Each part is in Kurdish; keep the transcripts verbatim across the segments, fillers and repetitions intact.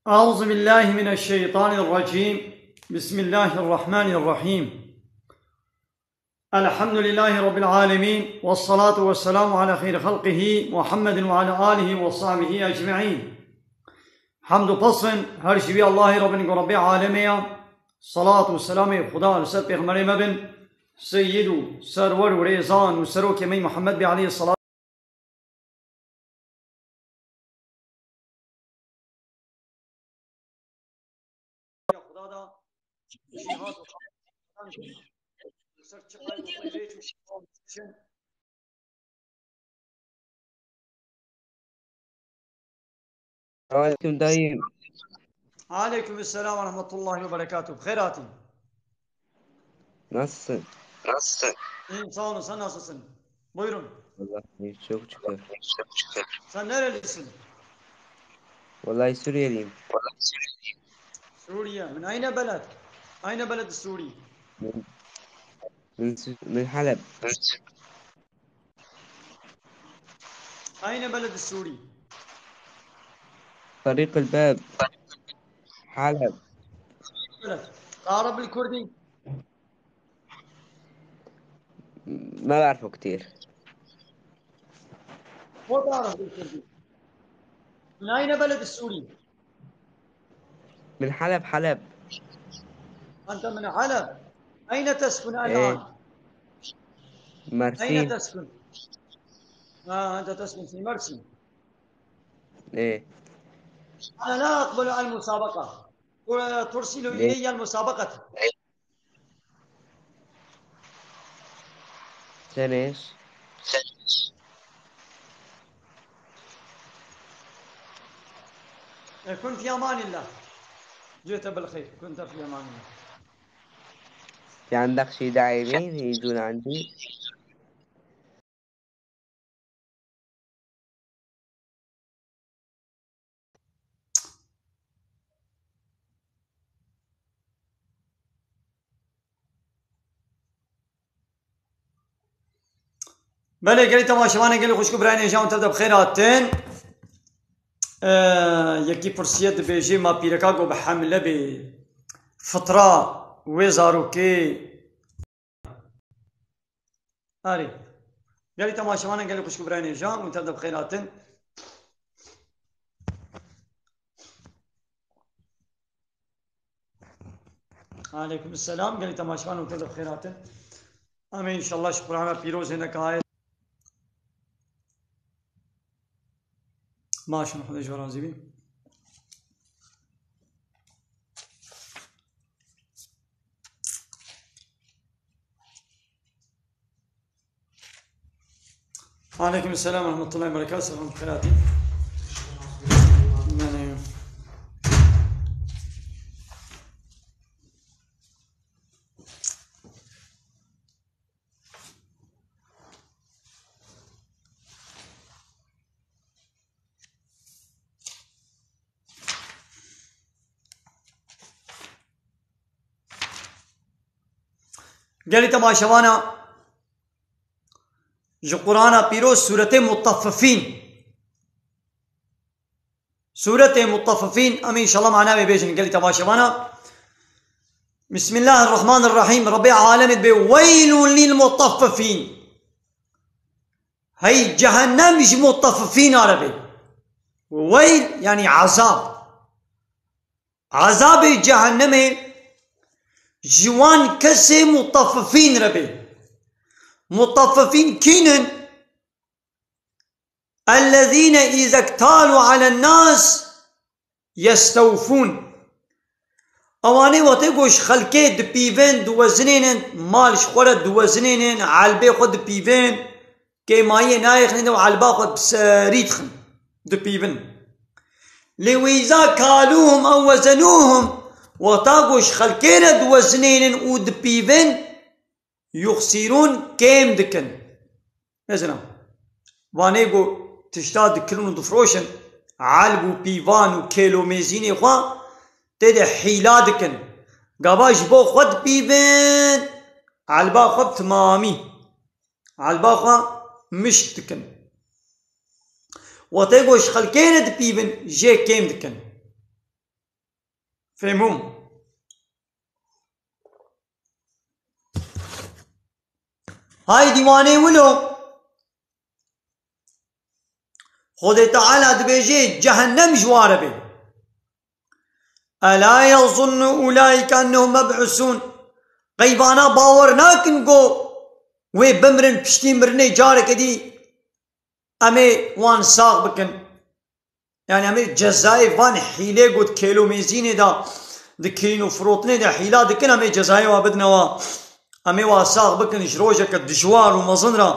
أعوذ بالله من الشيطان الرجيم. بسم الله الرحمن الرحيم. الحمد لله رب العالمين، والصلاة والسلام على خير خلقه محمد وعلى آله وصحبه أجمعين. Hamd û pes in her ji wî Allahê re bin ku Rebbê alemê ya. Salat û selamê Xuda li ser pêxemberê me bin. Seyyid û serwer û rêzan û serokê me Muhammed bê aleyhisselam. Xuda da jihad û ser çiqayê û xêrê çû. Aleyküm dayım. Aleyküm selam ve rahmetullahi ve berekatuhu. Bixêr hatin. Nasılsın? İyiyim, sağ olun. Sen nasılsın? Buyurun. Vallahi çok şükür. Sen nerelisin? Vallahi Suriyeliyim. Suriye. Min ayne beled? Ayne beled Suriye? Min, min, Su- min Halep. أين بلد السوري؟ طريق الباب. حلب. بلد. تعرف الكردي؟ ما بعرفه كتير. مو تعرف الكردي. من أين بلد السوري؟ من حلب، حلب. أنت من حلب. أين تسكن الآن؟ إيه. أين مرسين. تسكن؟ آه، أنت تسكن في مرسين. إيه. أنا لا أقبل المسابقة. ترسل ليش؟ إلي المسابقة. Sen eş? كن في أمان الله. جئت بالخير، كنت في أمان الله. في عندك شي داعمين يجون عندي؟ Belê, gelî temaşevanê, gelî xwişk û birayên hêja, hûn tev de bi xêr hatin. Ee, yekî pirsiye, dibêjê, ma pîreka ku bi hemle bê, fitra wê zarokê. Erê. Gelî temaşevanên, gelî xwişk û birayên hêja, hûn tev de bi xêr hatin. Aleyküm selam. Gelî temaşevan, hûn tev de bi xêr hatin. Em ê înşallah ji Qur'ana pîroz hêne ka ayet. Maşallah, Xwedê ji we razî bî. Aleyküm selam ve rahmetullahi ve berekatuhu. Selam, xêr hatin. Gelî temaşevana, ji Qur'ana Pîroz, Sûretê Mutaffifîn. Sûretê Mutaffifîn, em înşallah mana wê bêjin gelî temaşevana. Bismillahirrahmanirrahîm. Rebbê alemê dibê, "Weylun lil mutaffifîn." Hey cehennem ji mutaffifîna re be. Weyl, yanî ezab. Ezabê cehennemê ji wan kesê mutaffifîn re be. Mutaffifîn kî ne? Ellezîne îzektalu alen nas yestewfûn. Ewanê wextê ku ji xelkê dipîvin, diwezinênin, mal ji xwe re diwezinênin, elbê xwe dipîvin, kêmayiyê nayêxin û elba xwe bi serî dixin, dipîvin. Lê wîza kalûhum ew wezenûhum, wexta ku ji xelkê re diwezinênin û dipîvin, yuxsîrûn, kêm dikin. Mezina. Vanê ku tişta dikirin û difiroşin, elb û pîvan û kêl û mêzînê xwe tê de hîla dikin. Gava ji bo xwe dipîvin, elba xwe bi timamî, elba xwe mişk dikin. Wextê ku ji xelkê re dipîvin, jê kêm dikin. Fêmûm. Hay dîwanê wilo. Xwedê Teala dibêje, cehennem ji wan re bê. Ela yazunnu ulaîke ennehum meb'usûn. Qey vana bawer nakin ku wê bimrin, piştî mirinê careke dî em ê wan sax bikin. Yani em ê cezayê van hîlê got kêlomêzînê de dikirîn û firotinê de hîla dikin, em ê cezayê wa bidine wa. Em ê wa sax bikin ji rojeke dijwar û mezin re.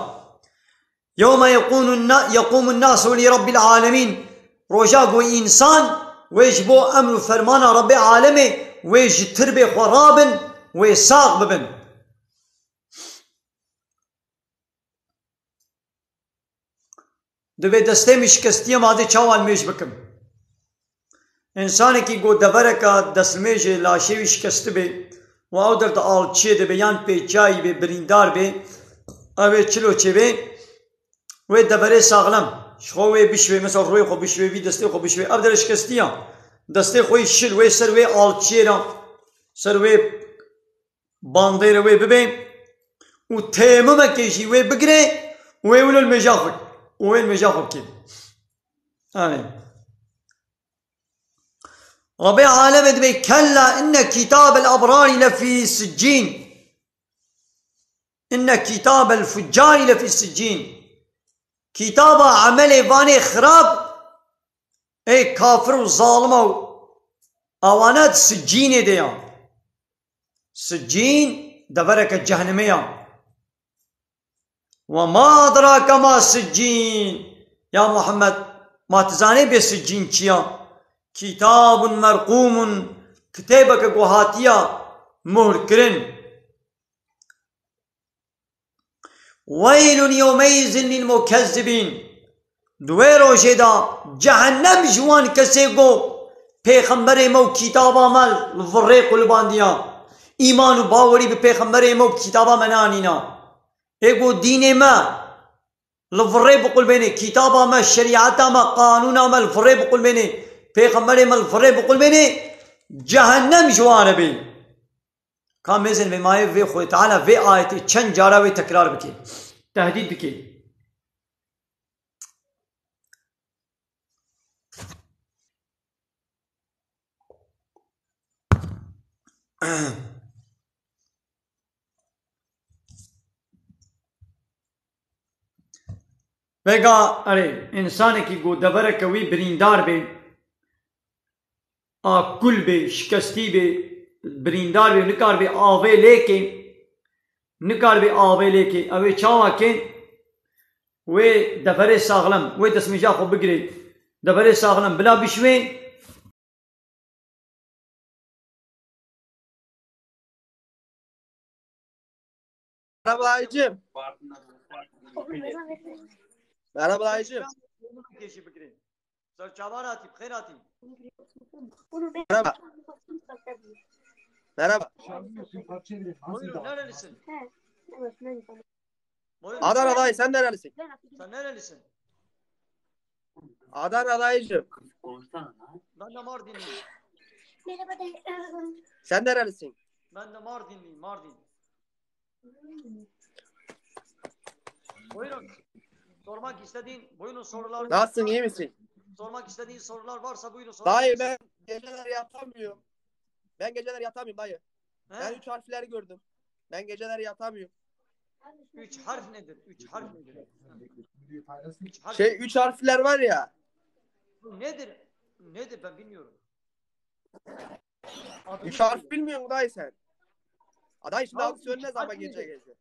Yewme yekûnu na-, yekûmun nasu li Rabbil alemîn. Roja ku însan wê ji bo emr û fermana Rabbê alemê wê ji tirbê xwe rabin, wê sax bibin. Divê destê min şikestiye, ma dê çawa li mêj bikim? Însanekî ku devereke destmêjê laşê wî şikestibê û ew der di alçiyê de be yan pêçayî be, birîndar be, ew ê çilo çêbe, wê deverê saxlem, ji xwe wê bişwê, mesela rûyê xwe bişwê, vî destê xwe bişwê, ev dere şikestiya. Destê xwe yî şil, wê ser wê alçiyê re, ser wê bandê re wê bibe û têmimekê jî wê bigire û wê wilo li mêja xwe, û wê li mêja xwe bike. Anê. Rabê alemê dibê, kella inne kitabel abrarî lefî siccîn. Inne kitabel fuccarî lefî siccîn. Kitaba emelê vanê xirab, ê kafir û zalima û awana di sicînê de ya. Sicîn devereke cehnimê ya. Ve ma edrake ma siccîn. Ya Muhammed, ma tu zanê bê siccîn çi ya? Kitabun merqûmun, kitêbeke ku hatiya muhr kirin. Weylun yewmeyizin lil mukezzibîn. Di wê rojê de cehennem ji wan kesê ku pêxemberê me û kitaba me li virrê qulibandiya. Îman û bawerî bi pêxemberê me û bi kitaba me neanîna. Ê ku dînê me li virrê biqulbênê, kitaba me, şerîeta me, qanûna me li virrê biqulbênê, pêxemberê me li virrê biqulbênê, cehennem ji wan re bê. Ka mêzin vê mayê vê Xwedê Teala vê ayetê çend cara wê tekrar bike. Tehdîd dike. Vega, erê, însanekî ku devereke wî birîndar bê, a kul bê, şikestî bê, birîndar bê, nikarbê avê lêkê, nikarbê avê lêkê. Ew ê çawa kê? Wê deverê saxlem, wê destmêja xwe bigirê. Deverê saxlem bila bişwê. Merhaba dayıcığım. Merhaba dayıcığım. Ser çavan hatî, bi xêr hatî. Merhaba. Merhaba. Buyurun, nerelisin? Buyurun. Adana dayı, sen nerelisin? Sen nerelisin? Adana dayıcığım. Ben de Mardinliyim. Sen nerelisin? Ben de Mardinliyim, Mardin. Buyurun. Sormak istediğin, buyurun sorular. Nasılsın, iyi misin? Sormak istediğin sorular varsa buyurun sorun. Dayı, ben geceler yatamıyorum. Ben geceler yatamıyorum dayı. He? Ben üç harfleri gördüm. Ben geceler yatamıyorum. Üç harf nedir? Üç harf nedir? Üç harf. Şey, üç harfler var ya. Bu nedir? Nedir, ben bilmiyorum. Adını Üç harf söyle. Bilmiyor musun dayı sen? Adayı şimdi Ya adı üç sönmez harf ama gece nedir? Gece.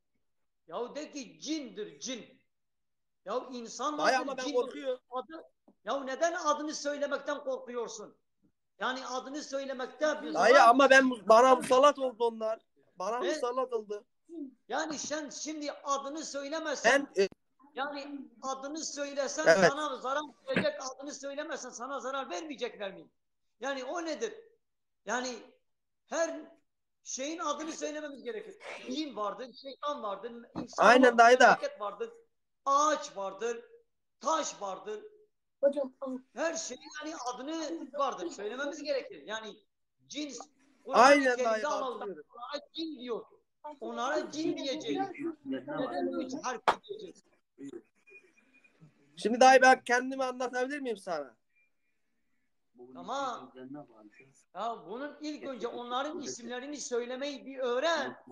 Ya de ki cindir, cin. Ya insanlar Dayı ama ben cin korkuyorum. Adı, ya neden adını söylemekten korkuyorsun? Yani adını söylemekte bir Dayı ama ben bana musallat oldu onlar. Bana Ne? Musallat oldu. Yani sen şimdi adını söylemesen, Ben e, yani adını söylesen Evet. Sana zarar verecek, adını söylemesen sana zarar vermeyecekler mi? Yani o nedir? Yani her şeyin adını söylememiz gerekir. Cin vardır, şeytan vardır, insan Aynen vardır, dayı da. Memleket vardır, ağaç vardır, taş vardır. Hocam, al. Her şeyin yani adını vardır, söylememiz gerekir. Yani Cin, Kur'an-ı Aynen Kerim'de dayı, Allah katılıyorum. Teala cin diyor. Onlara cin diyeceğiz. Neden üç harfli diyeceğiz? Şimdi dayı ben kendimi anlatabilir miyim sana? Tamam. Ya bunun ilk önce onların isimlerini söylemeyi bir öğren.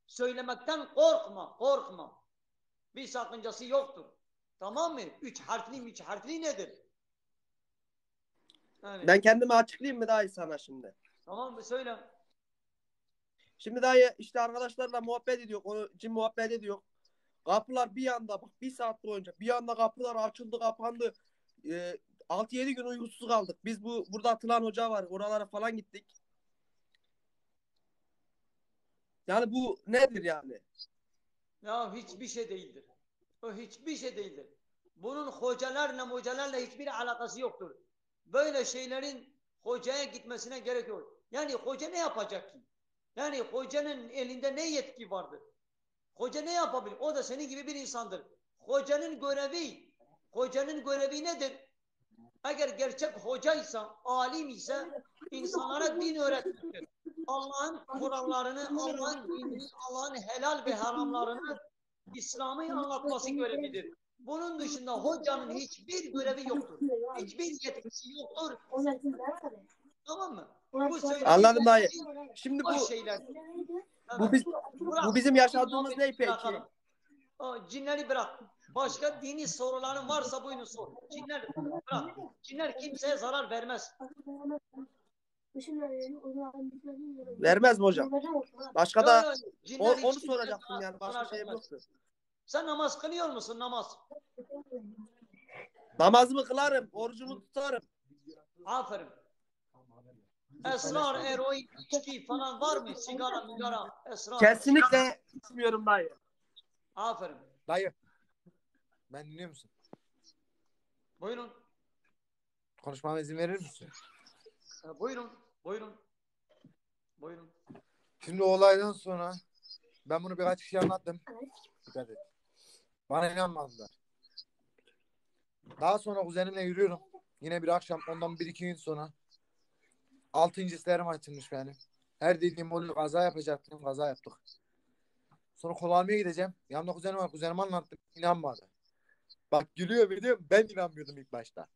Söylemekten korkma, korkma. Bir sakıncası yoktur. Tamam mı? Üç harfli, üç harfli nedir? Yani, Ben kendimi açıklayayım mı dayı sana şimdi? Tamam mı? Söyle. Şimdi dayı işte arkadaşlarla muhabbet ediyor. Onu cin muhabbet ediyor. Kapılar bir anda bak bir saat boyunca bir anda kapılar açıldı kapandı. Ee, altı yedi gün uykusuz kaldık. Biz bu burada atılan hoca var. Oralara falan gittik. Yani bu nedir yani? Ya hiçbir şey değildir. O hiçbir şey değildir. Bunun hocalarla mocalarla hiçbir alakası yoktur. Böyle şeylerin hocaya gitmesine gerek yok. Yani hoca ne yapacak ki? Yani hocanın elinde ne yetki vardır? Hoca ne yapabilir? O da senin gibi bir insandır. Hocanın görevi, hocanın görevi nedir? Eğer gerçek hocaysa, alim ise insanlara din öğretmektir. Allah'ın kurallarını, Allah'ın dinini, Allah'ın helal ve haramlarını, İslam'ı anlatması görevidir. Bunun dışında hocanın hiçbir görevi yoktur. Hiçbir yetkisi yoktur. Tamam mı? Bu söylediğim Anladım dayı. Şimdi boş bu şeyler. Bu biz Bırak. bu bizim yaşadığımız ne peki? Bırakalım. O cinleri bırak. Başka dini soruların varsa buyurun sor. Cinler bırak. Cinler kimseye zarar vermez. Vermez mi hocam? Başka Yok, da yok, cinler o- onu hiç kimseye soracaktım zarar- yani başka zarar şeyim vermez. yoktu. Sen namaz kılıyor musun? Namaz. Namazımı kılarım, orucumu tutarım. Aferin. Esrar, eroin, içki falan var mı? Sigara, migara, esrar. Kesinlikle içmiyorum dayı. Aferin. Dayı. Ben dinliyor musun? Buyurun. Konuşmama izin verir misin? E, buyurun, buyurun. Buyurun. Şimdi o olaydan sonra ben bunu birkaç kişiye anlattım. Dikkat et. Bana inanmadılar. Daha sonra kuzenimle yürüyorum. Yine bir akşam ondan bir iki gün sonra altıncı hislerim açılmış benim. Her dediğim oluyor, kaza yapacaktım, kaza yaptık. Sonra kol almaya gideceğim. Yanımda kuzenim var, kuzenime anlattım. İnanmadı. Bak gülüyor bir de ben inanmıyordum ilk başta.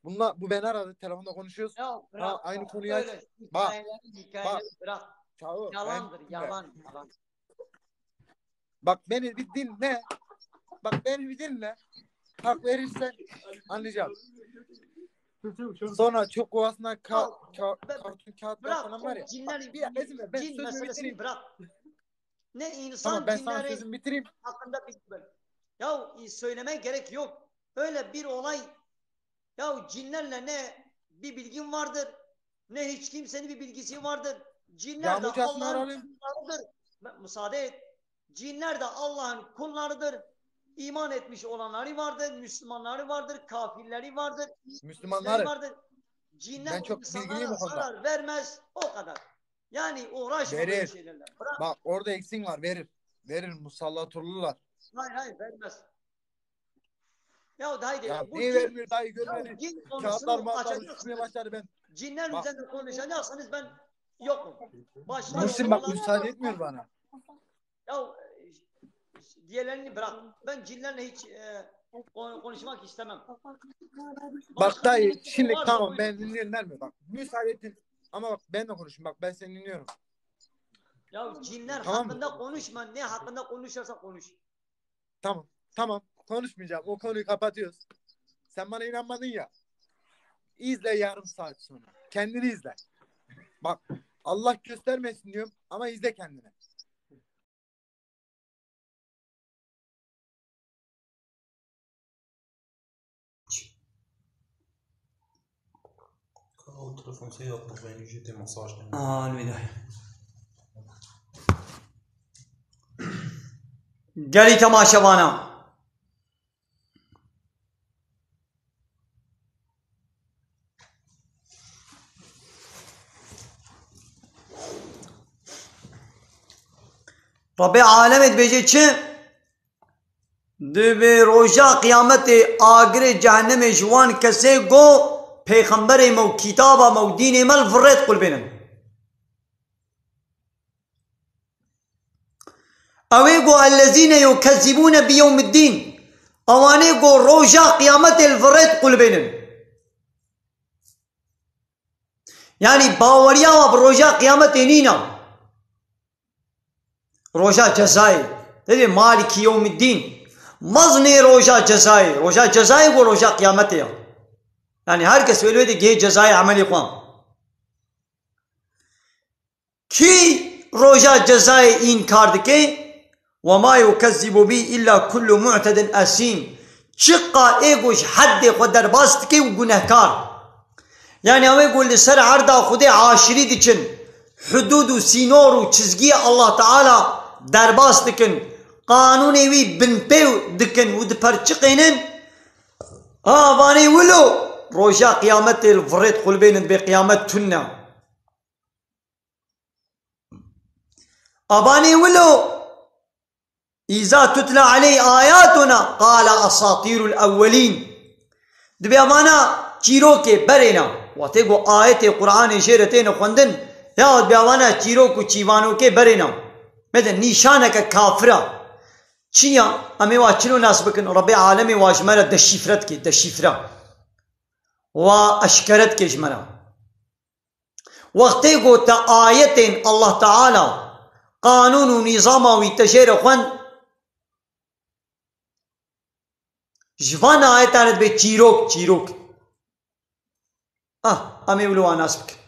Bununla, bu beni aradı, telefonda konuşuyoruz. Ya bırak, Ha, aynı bırak. konuyu aç. Öyle Bak, hikayeleri, hikayeleri bak. bırak. Çağır, Yalandır, ben- yalan, yalan. Bak beni bir dinle. Bak beni bir dinle. Hak verirsen anlayacağım. Sonra çöp kovasına ka Al, ka ben- karton kağıtlar Bırak falan var o ya. cinler, Bak, bir dakika izin ver. Ben cin sözümü meselesini bitireyim. bırak. Ne insan Tamam ben sana cinleri sözümü bitireyim. hakkında bilgi ver. Ya e, söyleme gerek yok. Öyle bir olay. Ya cinlerle ne bir bilgin vardır, ne hiç kimsenin bir bilgisi vardır. Cinler de Yağmurcasını Allah'ın ararım. kullarıdır. Bak, müsaade et. Cinler de Allah'ın kullarıdır. İman etmiş olanları vardır, Müslümanları vardır, kafirleri vardır, Müslümanları. vardır. Cinler Ben çok insanlara bilgiliyim o konuda. zarar vermez, o kadar. Yani uğraşma böyle Verir. şeylerle. Bırak. Bak orada eksin var, verir. Verir, musallat olurlar. Hayır, hayır, vermez. Ya da haydi. Ya O niye cin, vermiyor dayı ya görmedin? cin Kağıtlar konusunu matlar açacaksınız. uçuşmaya başladı ben. Cinler Bak. üzerinde konuşacaksanız ben yokum. Başka Muhsin bak konular müsaade etmiyor bana. Ya e, diğerlerini bırak. Ben cinlerle hiç e, konu- konuşmak istemem. Bak Başka dayı bir şimdi var mı? tamam Buyurun. ben dinliyorum vermiyor bak. Müsaade ettin. Ama bak ben de konuşayım bak ben seni dinliyorum. Ya cinler Tamam mı? hakkında konuşma. Ne hakkında konuşursan konuş. Tamam. Tamam. Konuşmayacağım. O konuyu kapatıyoruz. Sen bana inanmadın ya. İzle yarım saat sonra. Kendini izle. Bak Allah göstermesin diyorum ama izle kendini. Quand votre français est approuvé, j'ai des messages de Aa, li wê de. Gelî temaşevana. Rabbê alemê dibêje çi? Di vê roja qiyametê agirê cehennemê ji wan kesê go pêxemberê me û kitaba me û dînê me li virêt qulbênin. Ew ê ku ellezîne yukezzibûne bi yewmiddîn, ewanê ku roja qiyametê li virêt qulbênin. Yanî baweriya we bi roja qiyametê nîne. Roja cezayê. Tevê Maliki yewmiddîn. Mezinê roja cezayê. Roja cezayê ku roja qiyametê ya. Yanî her kes wê li wê de gihê cezayê emelê xwe. Kî roja cezayê înkar dike? Ve ma yukezzibu bî illa kullu mu'tedin esîm. Çiqa ê ku ji heddê xwe derbas dike û gunehkar. Yanî ew ê ku li ser erda Xwedê aşirî diçin, hudûd û sînor û çizgiyê Allah Teala derbas dikin, qanûnê wî binpêw dikin û diperçiqênin, ha, vanê wilo roja qiyametê li virêt qulbênin, dibê qiyamet tune. Abanê wilo, îza tutla aleyh ayatuna qala asatîrul ewwelîn. Dibê avana çîrokê berêna. Watê ku ayetê Qur'anê jê re têne xwendin, ya dibê avana çîrok û çîvanokê berêna. Mede nîşaneke kafira. Çiya? Em ê wa çilo nas bikin? Rebê alemê wa ji me re deşîfre dike, deşîfre. Wa eşkere dike ji me re. Wextê ku te ayetên Allah Teala, qanûn û nîzama wî te jê re xwend, ji van ayetan re dibê çîrok, çîrok. Ah, em ê wilo nas bikin.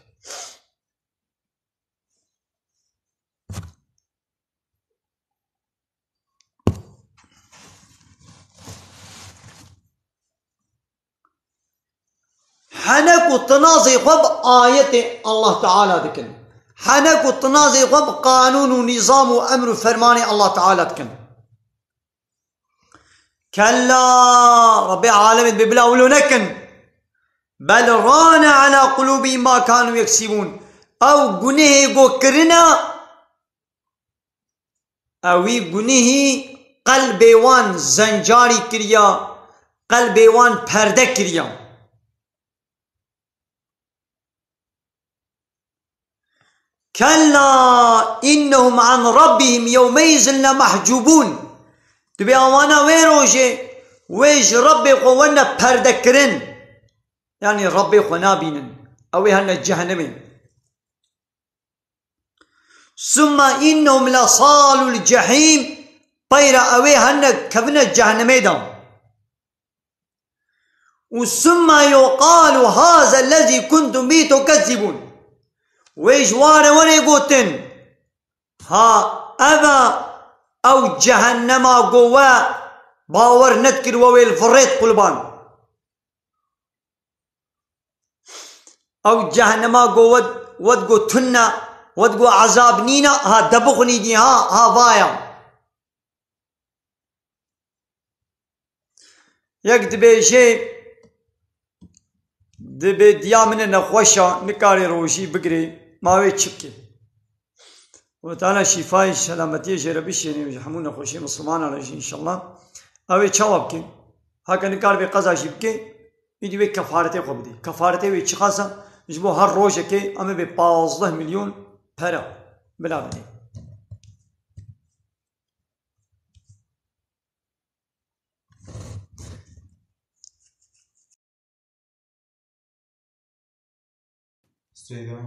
Hene ku tinazê xwe bi ayetê Allah Teala dikin. Hene ku tinazê xwe bi qanûn û nîzam û emr û fermanê Allah Teala dikin. Kella, Rabbê alemê dibê bila wilo nekin. Bel rane ala qulubihim ma kanu yeksibun. Ew gunehê ku kirine, ewî gunehî qelbê wan zencarî kiriya, qelbê wan perde kiriya. Kella innehum an rabbihim yewmeizin lemahcubun. Dibê awana wê rojê, wê ji Rabbê xwe wene perdekirin. Yanî Rabbê xwe nabînin. Ew ê hene cehennemê. Summa innehum lesalul cehîm. Peyra ew ê hene kevine cehennemê de. Û summa yuqalu haza lezî kuntum bî tukezzibûn. Wê ji wan re were gotin, ha, ev e ew cehennema ku we bawer nedikir, we wê li virêt qulban. Ew cehennema ku we, we digot tune, we digot ezab nîne, ha, de bixwinî dî, ha, ha, vaya. Yek dibêje, dibê diya min e nexweş e, nikare rojî bigire, ma wê çi bike? Xwedê Teala şîfayê selametiyê jê re bişêne, ji hemû nexweşiyê misilmanan re jî înşallah. Ew ê çawa bike? Heke nikare vê qeza jî bike, îdî wê kefaretê xwe bidê. Kefaretê wê çiqas e? Ji bo her rojekê em ê bê pazdeh milyon pere bila bidê. Seyda,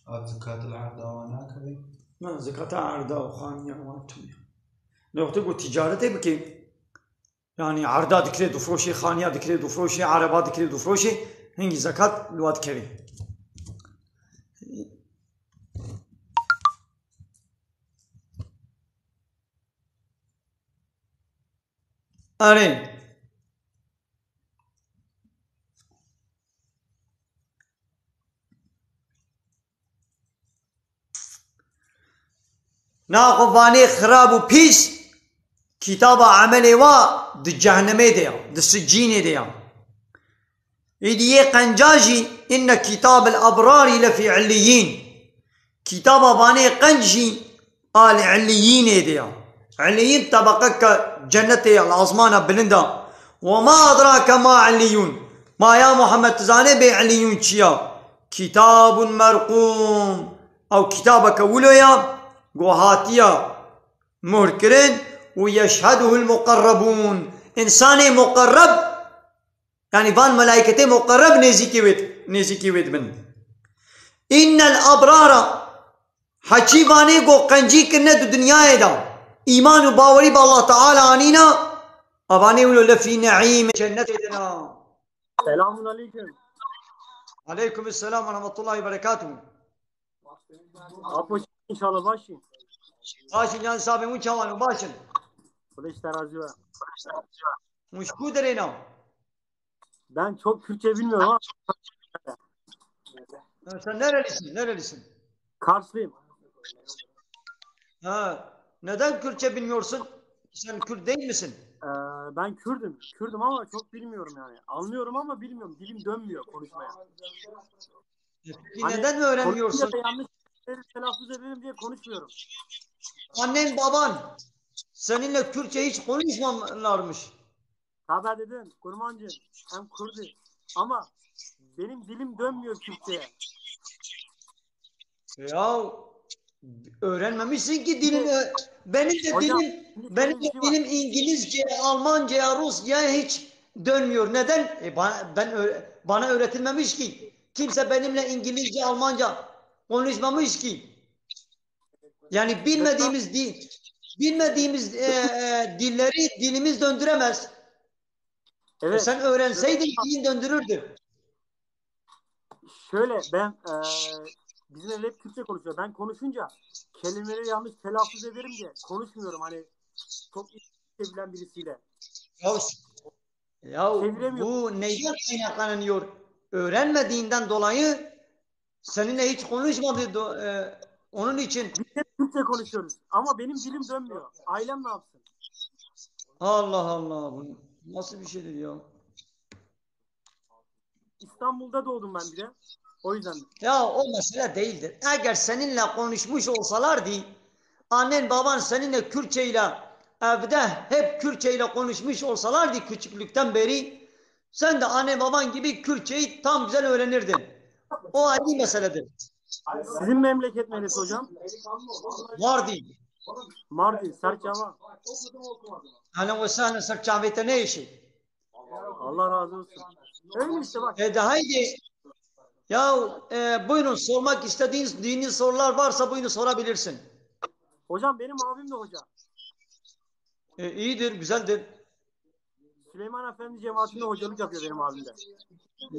a zekat li erda wan nakevê? Na, zekata erda û xaniya wan tune. Lê wextê ku ticaretê bike, yanî erda dikirê difroşê, xaniya dikirê difroşê, ereba dikirê difroşê, hingî zekat li wa dikevê. Erê. Naxwe vanê xirab û pîs, kitaba emelê wa di cehnemê de ya, di sicînê de ya. Êdî yê qenca jî, inne kitabel ebrarî lefî illiyîn. Kitaba vanê qenc jî a li illiyînê de ya. Illiyîn tebeqeke cennetê ya, li azmana bilind a. Ve ma edrake ma illiyûn. Ma ya Muhammed, tu zanê bê Eliyûn çi ya? Kitabun merqûm. Ew kitabeke wilo ya, ku hatiya muhr kirin û yeşheduhul muqerrebûn. Însanê muqerreb, yanî van melaîketê muqerreb nêzîkî wê, nêzîkî wê dibin. Înnel ebrara, heçî vanê ku qencî kirine di dinyayê de, îman û bawerî bi Allah Teala anîna, evanê wilo lefî neîm, cennetê de ne. Selamun aleyküm. Aleyküm selam ve rahmetullahi ve berekatuhu. Apo, inşallah baş î. Baş î, can sabê hûn çawan û baş in? Xwedê ji te razî be. Hûn ji ku derê ne? Ben çok Kürtçe bilmiyorum ama. Ha, sen nerelisin? Nerelisin? Karslıyım. Ha, neden Kürtçe bilmiyorsun? Sen Kürt değil misin? Ee, ben Kürdüm. Kürdüm ama çok bilmiyorum yani. Anlıyorum ama bilmiyorum. Dilim dönmüyor konuşmaya. E, peki hani neden öğrenmiyorsun? Konuşunca da yanlış şeyleri telaffuz ederim diye konuşmuyorum. Annen baban seninle Kürtçe hiç konuşmamışlarmış. Tabi dedim, kurmancı, hem Kürdü. Ama benim dilim dönmüyor Kürtçe'ye. Ya öğrenmemişsin ki dilim. Benim de dilim, benim de dilim İngilizce, Almanca, Rusça hiç dönmüyor. Neden? E, bana, ben öğre- bana öğretilmemiş ki. Kimse benimle İngilizce, Almanca konuşmamış ki. Yani bilmediğimiz di- bilmediğimiz e, e, dilleri dilimiz döndüremez. E, evet. Sen öğrenseydin dilin döndürürdü. Şöyle ben e, bizim evde hep Kürtçe konuşuyor. Ben konuşunca kelimeleri yanlış telaffuz ederim diye konuşmuyorum. Hani çok iyi bilen birisiyle. Ya, ya bu neyden kaynaklanıyor? Öğrenmediğinden dolayı seninle hiç konuşmadı. Do- e, onun için. Biz hep Türkçe konuşuyoruz. Ama benim dilim dönmüyor. Ailem ne yapsın? Allah Allah, bu nasıl bir şeydir ya? İstanbul'da doğdum ben bir de. O yüzden. Ya o mesele değildir. Eğer seninle konuşmuş olsalardı, annen baban seninle Kürtçe ile evde hep Kürtçe ile konuşmuş olsalardı küçüklükten beri, sen de annen baban gibi Kürtçeyi tam güzel öğrenirdin. O ayrı meseledir. Sizin memleket neresi hocam? Mardin. Mardin, Serçava. Ahlen ve sahlen, Serçavê te ne işi? Allah razı olsun. Öyle işte bak. E de haydi. Ya e, buyurun, sormak istediğiniz dini sorular varsa buyurun sorabilirsin. Hocam benim abim de hoca. E, iyidir, güzeldir. Süleyman Efendi cemaatinde hocalık yapıyor benim abim de.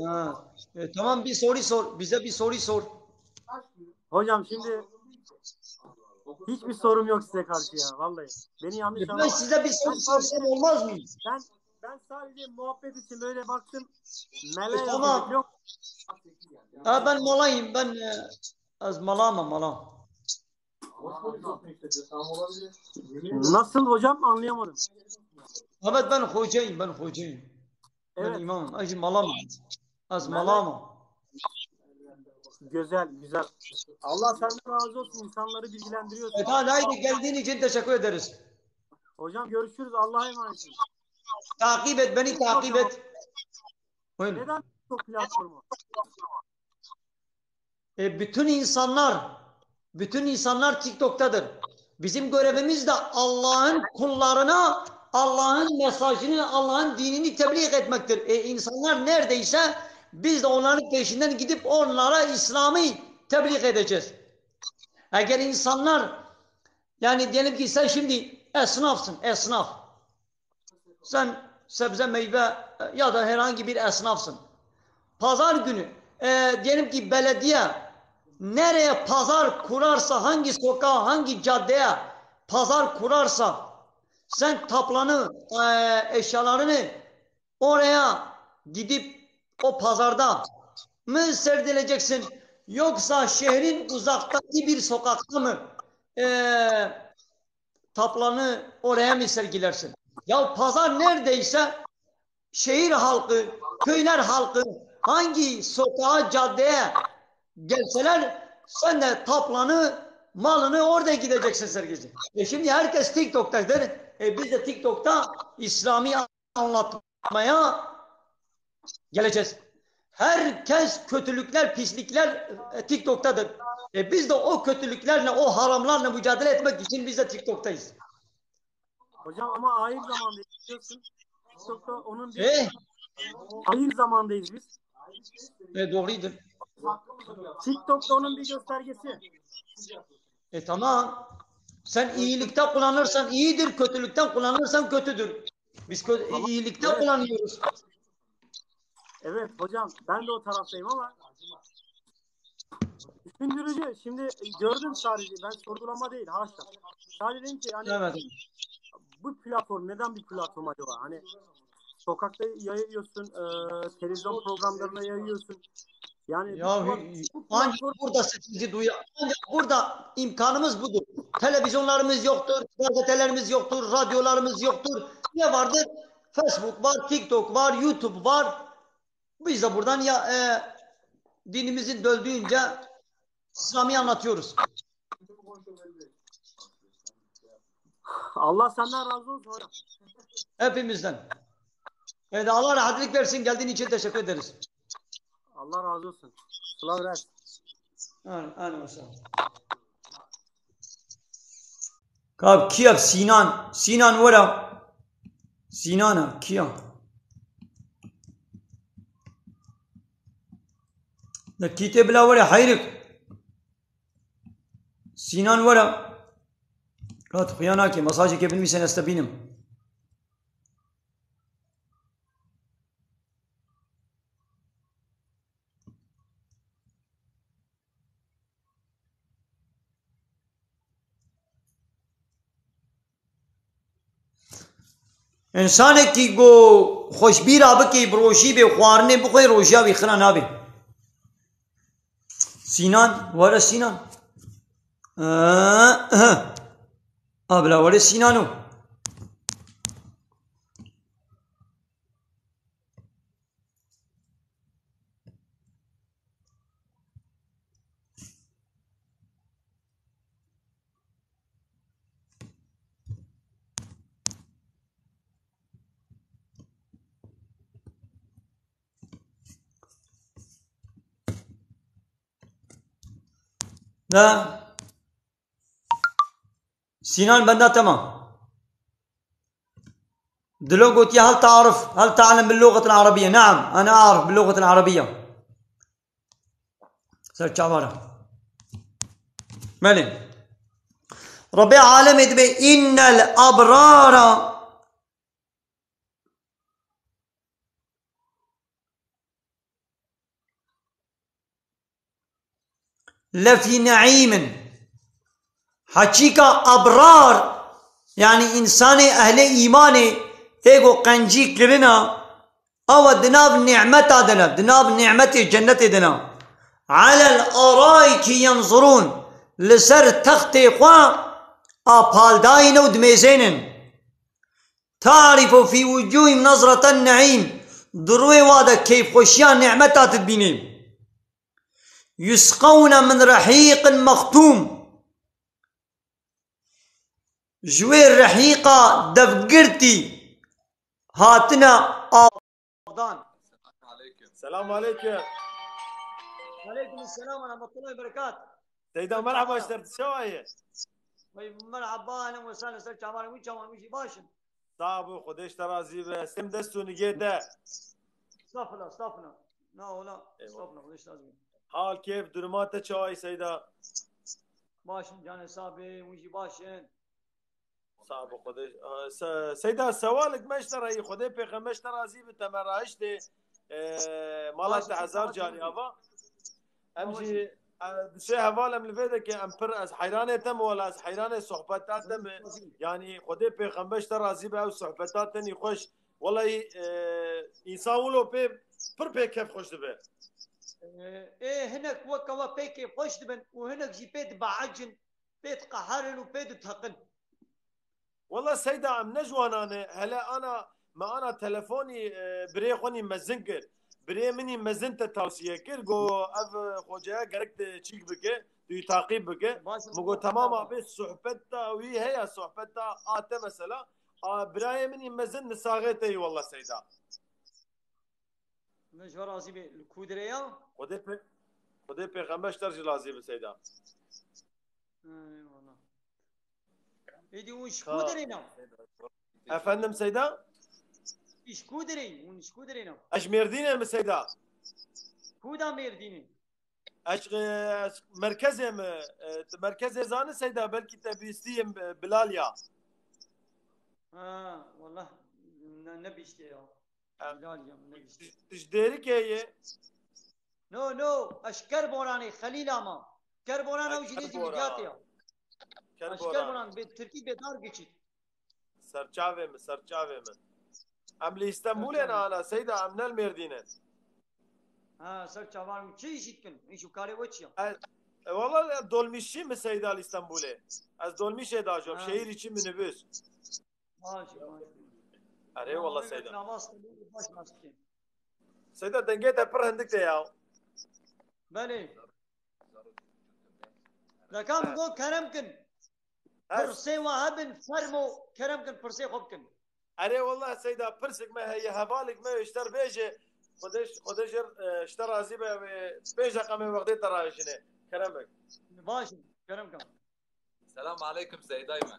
Ha. E, tamam, bir soru sor. Bize bir soru sor. Hocam şimdi hiçbir sorum yok size karşı ya vallahi. Beni yanlış anlamayın. Ben size bir soru sorsam olmaz mı? Ben ben sadece muhabbet için böyle baktım. Mele E, tamam. Yok. Ha, ben malayım, ben e, az malama mala. Nasıl hocam, anlayamadım. Evet, ben hocayım, ben hocayım. Evet. Ben imamım. Ay, malama. Az malama. Güzel, güzel. Allah senden razı olsun. İnsanları bilgilendiriyorsun. Evet, hadi, haydi, geldiğin için teşekkür ederiz. Hocam görüşürüz. Allah'a emanet olun. Takip et, beni takip et. Buyurun. Neden çok platformu? E, bütün insanlar, bütün insanlar TikTok'tadır. Bizim görevimiz de Allah'ın kullarına Allah'ın mesajını, Allah'ın dinini tebliğ etmektir. E, insanlar neredeyse biz de onların peşinden gidip onlara İslam'ı tebliğ edeceğiz. Eğer insanlar, yani diyelim ki sen şimdi esnafsın, esnaf. Sen sebze meyve e, ya da herhangi bir esnafsın. Pazar günü e, diyelim ki belediye nereye pazar kurarsa, hangi sokağa, hangi caddeye pazar kurarsa sen taplanı, e, eşyalarını oraya gidip o pazarda mı sergileceksin, yoksa şehrin uzaktaki bir sokakta mı e, taplanı oraya mı sergilersin? Ya pazar neredeyse şehir halkı, köyler halkı hangi sokağa, caddeye gelseler sen de taplanı, malını orada gideceksin sergici. E şimdi herkes TikTok'tadır. E biz de TikTok'ta İslami anlatmaya Geleceğiz. Herkes kötülükler, pislikler e, TikTok'tadır. E, biz de o kötülüklerle, o haramlarla mücadele etmek için biz de TikTok'tayız. Hocam ama ahir zamandayız biliyorsun. TikTok'ta onun bir E, ahir zamandayız biz. e, doğruydu. TikTok'ta onun bir göstergesi. E tamam. Sen iyilikte kullanırsan iyidir, kötülükten kullanırsan kötüdür. Biz kö- iyilikte kullanıyoruz. Evet hocam, ben de o taraftayım ama düşündürücü. Şimdi gördüm sadece, ben sorgulama değil, haşa. Sadece dedim ki hani Evet. Bu platform neden bir platform acaba? Hani sokakta yayıyorsun, e, televizyon programlarında yayıyorsun. Yani Ya bu, hü- bu ancak platform burada sesimizi duyuyor. Ancak burada imkanımız budur. Televizyonlarımız yoktur, gazetelerimiz yoktur, radyolarımız yoktur. Ne vardır? Facebook var, TikTok var, YouTube var. Biz de buradan ya e, dinimizin döndüğünce İslam'ı anlatıyoruz. Allah senden razı olsun hocam. Hepimizden. Evet, Allah rahatlık versin. Geldiğin için teşekkür ederiz. Allah razı olsun. Sıla versin. Amin, amin, ve sellem. Kab Kiev Sinan. Sinan were. Sinan a Kiev. Da kîtê bila were heyrik. Sinan were. Kat xuya nake. Mesajê ke binivîsen ez te bînim. Însanekî ku xweşbîra bikî, bi rojî bê, xwarinê bixwe, rojiya wî xira nabe. Sînan, were Sînan. Ee, ee. Abla were Sînano. Da Sinan benda tema. Dilo gotiye: "Hel ta'rif, hel ta'lem bil lugatil arabiyye?" Naam, ana a'rif bil lugatil arabiyye. Ser çavara. Belê. Rabbê alemê dibe: "Innel abrara lefî neîmin." Heqîqa ebrar, yanî însanê ehlê îmanê, ê ku qencî kirina, ew di nav nîmeta de ne, di nav nîmetê cennetê de ne. Alel araiki yenzurûn, li ser textê xwe a paldayî ne û dimêzênin. Ta'rifu fî wucûhim nezreten neîm. Di rûyê wa de keyfxweşiya nîmeta tu dibînî. Yusqewne min rehîqin mextûm. Ji wê rehîqa devgirtî hatine avdan. Selamun aleyküm. Aleyküm selam ve rahmetullahi ve berekat. Seyda, merhaba, ji te re çawa ye? Vay, merhaba, ahlen ve sahlen, ser çavan, wî çavan, wî jî baş in. Sağ ol, Xwedê ji te razî be. Sêm dest û nigê te. Estağfurullah, estağfurullah. Na ola, estağfurullah, Xwedê ji te razî be. Hal, kêf, duruma te çawa ye Seyda? Baş in, canê sağ be, wî jî baş in. Sağ ol, Xwedê. Se- Seyda, sewalek me ji te re ye, Xwedê pêxember ji te razî be, te me rahiştê, e, mala te hezar carî ava. Em jî, e, di sê heval em li vê de ke em pir, ez heyranê te me, wela ez heyranê sohbeta te me. Yanî Xwedê pêxember ji te razî be, ew sohbeta te nî xweş. Welahî, e, însan wilo pê, pir pê kêfxweş dibe. Ê hinek weke we pê kêfxweş dibin û hinek jî pê dibeecin, pê diqeherin û pê diteqin. Wela Seyda, em ne ji wana ne. Hele ana, me ana telefonî, e, birê xwe nî mezin kir. Birê min nî mezin te tavsiye kir. Go ev, e, xocaya gerek te çîk bike, tu yî taqîb bike. Min go tamam abi, sohbeta wî heye, sohbeta a te mesela. A, birayê min nî mezin nisaxê te yî wela Seyda. Min ji we razî be, li ku dirê ya? Xwedê pe-, Xwedê pêxember ji te re jî razî be Seyda. Eyvallah. Êdî hûn ji ku Ha. dirê ne? Efendim Seyda? Ji ku dirê? Hûn ji ku dirê ne? Ez ji Mêrdînê me Seyda. Ku da Mêrdînê? Ez, e, ez merkezê me. E, tu merkezê zanî Seyda, belkî te bîstî yê, e, Bilal ya. Ha, wallah, ne, nebîştê ya. E, Bilal ya, nebîştê. Tu, tu ji Dêrikê yê? No, no, ez ji Kerboranê, Xelîla ma. Kerboran Ha, ew jî nêzî Kerboran. Midyatê ya. Ez ji Kerboran. Kerboran, bi tirkî bê dar geçît. Serçavê min, serçavê min. Em li Îstanbulê ne Serçavê. Ana Seyda, em ne li Mêrdîn in. Ha, ser çavan min çi îşî dikin? Îş û karê we çi ya? E, e, wala dolmîşçî mi Seyda li Îstanbulê? Ez dolmîşê dajom, Ha. Şehîrî çi minibus. Baş, baş. Erê wala Seyda. Navas baş baş dikin. Seyda dengê te pir hindik te ya. Belê. Deka min got kerem kin. Pirsê we hebin, fermo, kerem kin, pirsê xwe bikin. Erê wallah Seyda, pirsik me heye, hevalek me ji te re bêje, Xwedê, Xwedê jê, e, ji te razî be, wê pênc deqa me wextê te rayişîne. Kerem bik. Baş, kerem kin. Selam aleykum Seydayê me.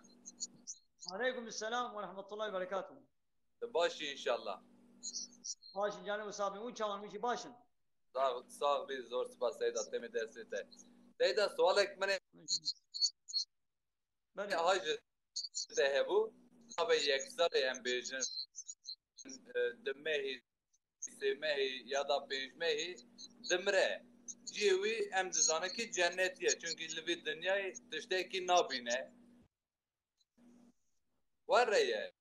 Aleykum selam ve rahmetullahi ve berekatuhu. Tu baş î înşallah. Baş, canê we sax bin. Hûn çawan, hûn jî baş in? Sax, sax bî, zor spas Seyda, temê destê te. Seyda, sualek min ê Belê. Niha ji te hebû, navê yeksalê em bêjin, e, di mehî, sê mehî ya da pênc mehî dimire. Cihê wî em dizanin ki cennetî ye. Çunkî li vî dinyayê tiştekî nabîne. Were ye.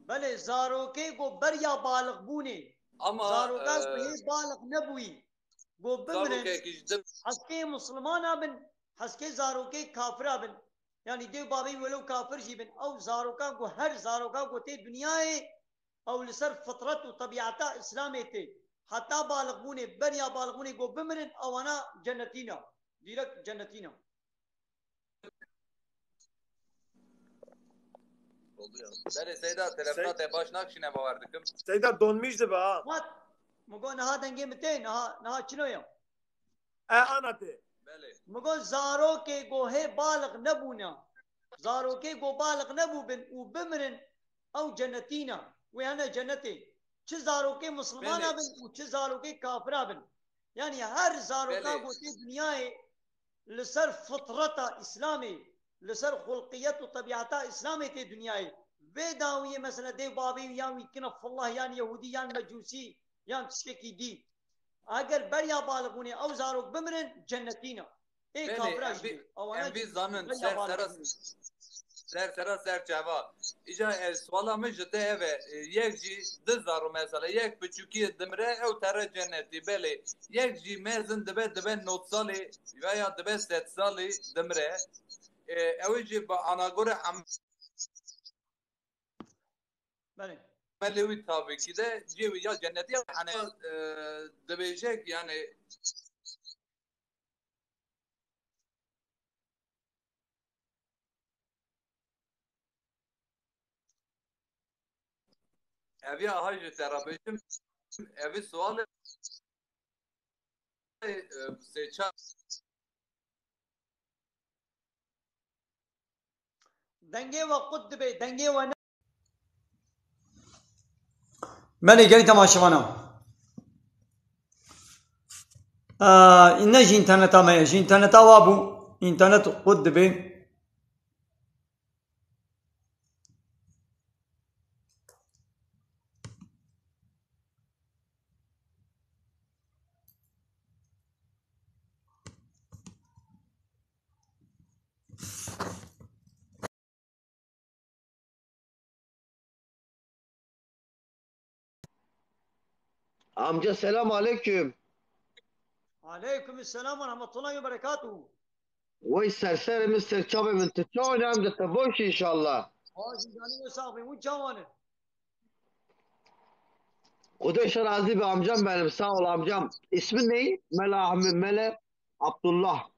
Belê, zarokê ku beriya balixbûnê, Ama, zarokan ku e, hê balix nebûyî, ku bimirin, zarokekî ji dil heskê misilmana bin, heskê zarokê kafira bin, yanî dê û babê welew kafir jî bin, ew zarokan ku her zarokan ku tê dinyayê, ew li ser fitret û tebîeta Îslamê tê. Heta balixbûnê, beriya balixbûnê ku bimirin, ewana cennetî ne. Dîrek cennetî ne. Oldu ya. Belê Seyda, telefona te baş nakişîne bawer dikim. Seyda donmîş dibe ha. What? Min got niha dengê min tê, niha, niha çilo ya. E, ana tê. Belê. Min got zarokê go hê balix nebûne. Zarokê go balix nebûbin û bimirin, ew cennetî ne. Wê hene cennetê. Çi zarokê misilmana Belê. bin û çi zarokê kafira bin. Yanî her zaroka Belê. go tê dinyayê li ser fitreta Îslamê, li ser xulqiyet û tebîeta Îslamê tê dinyayê. Vê dawiyê mesela dê û bavê wî yan wî dikine fillah, yan yehûdî, yan mecûsî, yan tiştekî dî. Eger beriya balixbûnê ew zarok bimirin, cennetî ne. Ê Belê, kafira em jî vî, ewana em vî jî zanin beriya ser sera, balixbûnê. Ser sera ser çava. Îca, e, suala min ji te ev e, e, yek jî du zaro mesela, yek piçûkî dimire, ew tere cennetî, belê. Yek jî mezin dibe, dibe nod salî veya dibe sed salî dimire. E, ew jî bi anagore em-, Belê. emelê wî tabîkî de cihê wî ya cennetî ya, yani, e, dibêje ki, yani, Ev ya hay ji te re bêjim, ev sual e, e, sê çar. Dengê we qut dibe, dengê we ne. Belê gelî temaşevana. Aa, ne ji înterneta me ye, ji înterneta wa bû, înternet qut dibe. Amca selam aleyküm. Aleyküm selam ve rahmetullahi ve berekatuhu. Wey serserê min serçavê min, tu çawa ne em de te baş înşallah. Baş canî ve sax bin, hûn çawa ne? Xwedê ji te razî be amcam benim, sağ ol amcam. İsmin ne? Mela Ahmet, Mele Abdullah.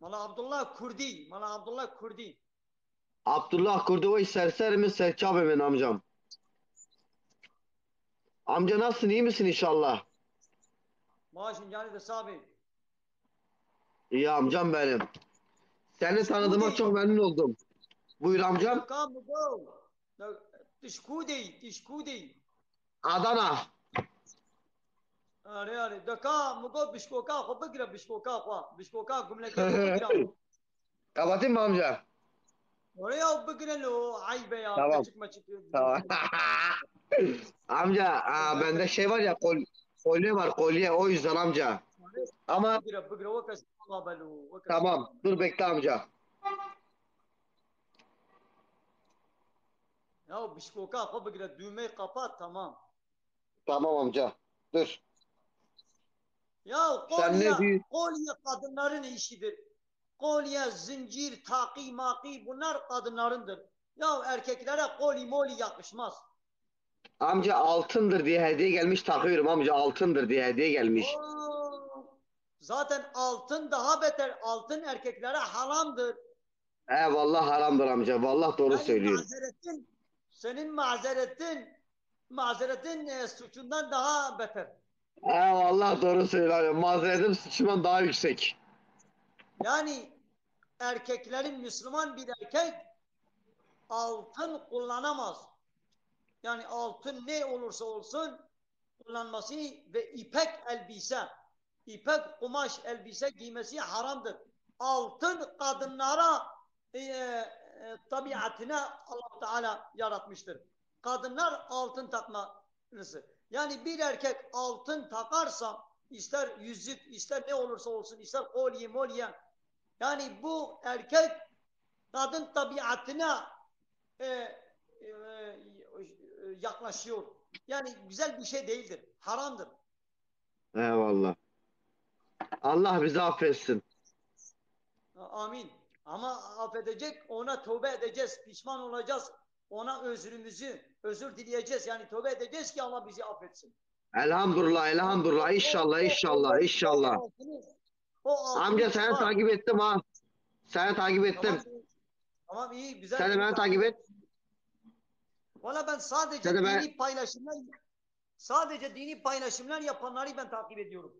Mela Abdullah Kurdî, Mela Abdullah Kurdî. Abdullah Kurdî wey serserê min serçavê min amcam. Amca nasılsın, iyi misin inşallah? Maaşın canı da sabi. İyi amcam benim. Seni tanıdığıma Hadi. Çok memnun oldum. Buyur amcam. Deka mi go. Tişkudey, tişkudey. Adana. Are are. Deka mi go bişkoka xo bigire, bişkoka xo. Bişkoka gumleke xo bigire. Kapatayım mı amca? Oraya bigire lo. Aybe ya. Tamam. Kaçık maçık. Tamam. Amca, aa, bende şey var ya, kol, kolye var, kolye, o yüzden amca. Ama Bigire, bigire. O kes ama belo. O kes Tamam, dur bekle amca. Ya bişkoka xo bigire. Düğmeyi kapat, tamam. Tamam amca. Dur. Ya Sen ne kolye, diyor- kolye kadınların işidir. Kolye, zincir, takı, makı bunlar kadınlarındır. Ya erkeklere kolye molye yakışmaz. Amca altındır diye hediye gelmiş, takıyorum amca, altındır diye hediye gelmiş. Oo, zaten altın daha beter. Altın erkeklere haramdır. He vallahi haramdır amca, vallahi doğru Yani söylüyorsun. mazeretin, senin mazeretin, mazeretin e, suçundan daha beter. He vallahi doğru söylüyorsun. Mazeretim suçumdan daha yüksek. Yani erkeklerin, Müslüman bir erkek altın kullanamaz. Yani altın ne olursa olsun kullanması ve ipek elbise, ipek kumaş elbise giymesi haramdır. Altın kadınlara e, e, tabiatına Allah Teala yaratmıştır. Kadınlar altın takması. Yani bir erkek altın takarsa, ister yüzük, ister ne olursa olsun, ister kolye molye, yani bu erkek kadın tabiatına e, e, yaklaşıyor. Yani güzel bir şey değildir. Haramdır. Eyvallah. Allah bizi affetsin. Amin. Ama affedecek, ona tövbe edeceğiz, pişman olacağız. Ona özrümüzü, özür dileyeceğiz. Yani tövbe edeceğiz ki Allah bizi affetsin. Elhamdülillah, elhamdülillah. İnşallah, inşallah, inşallah. O altını Amca seni çıkar. Takip ettim ha. Seni takip ettim. Tamam, tamam, iyi, güzel. Sen de beni takip et. Valla ben sadece Sen de ben- dini paylaşımlar sadece dini paylaşımlar yapanları ben takip ediyorum.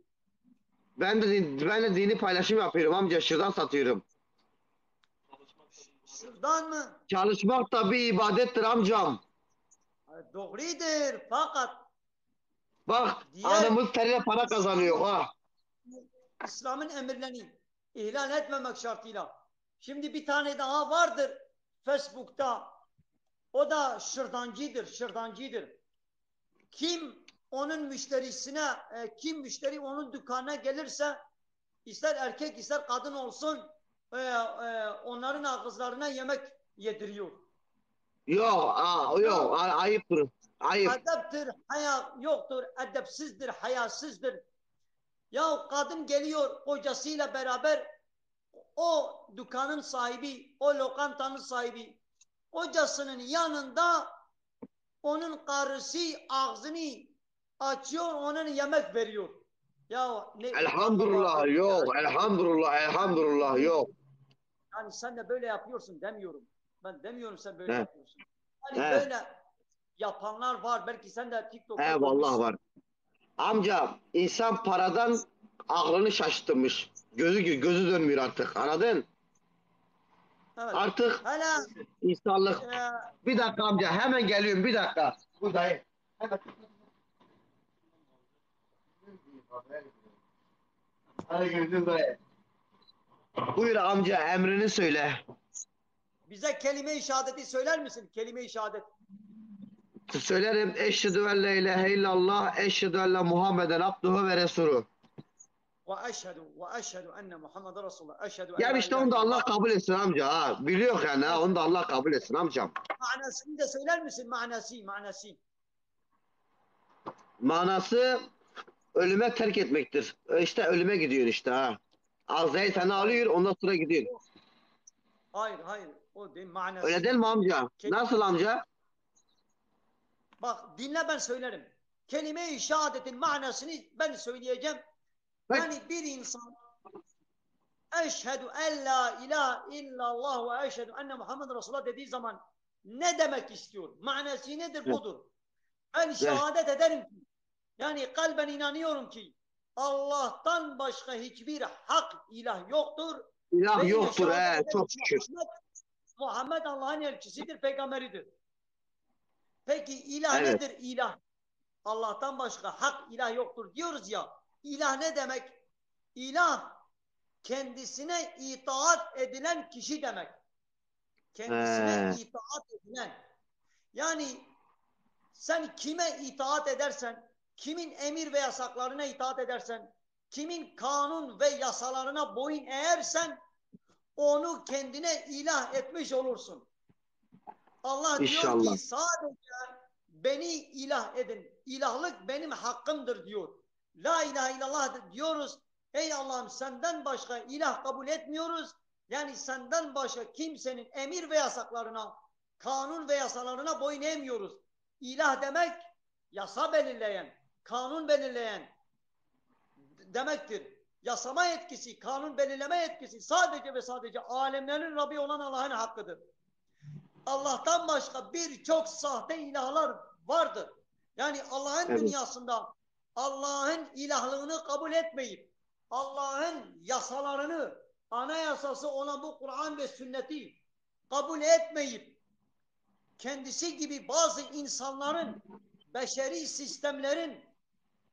Ben de din- ben de dini paylaşım yapıyorum amca, şırdan satıyorum. Şırdan mı? Çalışmak da bir ibadettir amcam. Doğrudur fakat Bak, Diğer- alnımız teriyle para kazanıyor ha. İslam'ın emirlerini ihlal etmemek şartıyla. Şimdi bir tane daha vardır Facebook'ta. O da şırdancıdır, şırdancıdır. Kim onun müşterisine, e, kim müşteri onun dükkanına gelirse, ister erkek ister kadın olsun, e, e, onların ağızlarına yemek yediriyor. Yok, aa, yok, a- ayıptır. Ayıp. Edeptir, haya yoktur, edepsizdir, hayasızdır. Ya kadın geliyor kocasıyla beraber, o dükkanın sahibi, o lokantanın sahibi, kocasının yanında onun karısı ağzını açıyor, onun yemek veriyor. Ya ne Elhamdülillah yok, elhamdülillah, elhamdülillah yok. Yani sen de böyle yapıyorsun demiyorum. Ben demiyorum sen böyle He. yapıyorsun. Yani He. Böyle yapanlar var. Belki sen de TikTok'ta He vallahi görmüşsün. Var. Amca, insan paradan aklını şaşırtmış. Gözü gözü dönmüyor artık. Anladın? Evet. Artık Hele insanlık. e, Bir dakika amca, hemen geliyorum, bir dakika. Buradayım. Hemen. Hadi gördüm dayı. Buyur amca, emrini söyle. Bize kelime-i şehadeti söyler misin? Kelime-i şehadet. Söylerim. Eşhedü en la ilahe illallah, eşhedü enne Muhammeden abduhu ve resulü. Ve eşhedü ve eşhedü enne Muhammeden Resulullah. Eşhedü en Ya la işte ilahe onu da Allah illallah. Kabul etsin amca ha. Biliyor yani ha, onu da Allah kabul etsin amcam. Manasını da söyler misin? Manası, manası. Manası ölüme terk etmektir. E, İşte ölüme gidiyorsun işte ha. Azrail seni alıyor, ondan sonra gidiyor. Hayır, hayır. O değil manası. Öyle değil mi amca? Nasıl amca? Bak dinle ben söylerim. Kelime-i şehadetin manasını ben söyleyeceğim. Bak. Yani bir insan eşhedü en la ilahe illallah ve eşhedü enne Muhammed Resulullah dediği zaman ne demek istiyor? Manası nedir? Budur. Ben şehadet ederim ki, yani kalben inanıyorum ki Allah'tan başka hiçbir hak ilah yoktur. İlah Ve yine yoktur, şehadet he, ederim çok ki şükür. Muhammed, Muhammed Allah'ın elçisidir, peygamberidir. Peki ilah Evet. nedir ilah? Allah'tan başka hak ilah yoktur diyoruz ya. İlah ne demek? İlah kendisine itaat edilen kişi demek. Kendisine He. itaat edilen. Yani sen kime itaat edersen, kimin emir ve yasaklarına itaat edersen, kimin kanun ve yasalarına boyun eğersen, onu kendine ilah etmiş olursun. Allah diyor İnşallah. ki sadece beni ilah edin. İlahlık benim hakkımdır diyor. La ilahe illallah diyoruz. Ey Allah'ım, senden başka ilah kabul etmiyoruz. Yani senden başka kimsenin emir ve yasaklarına, kanun ve yasalarına boyun eğmiyoruz. İlah demek yasa belirleyen, kanun belirleyen demektir. Yasama yetkisi, kanun belirleme yetkisi sadece ve sadece alemlerin Rabbi olan Allah'ın hakkıdır. Allah'tan başka birçok sahte ilahlar vardır. Yani Allah'ın Evet. dünyasında Allah'ın ilahlığını kabul etmeyip, Allah'ın yasalarını, anayasası olan bu Kur'an ve sünneti kabul etmeyip, kendisi gibi bazı insanların, beşeri sistemlerin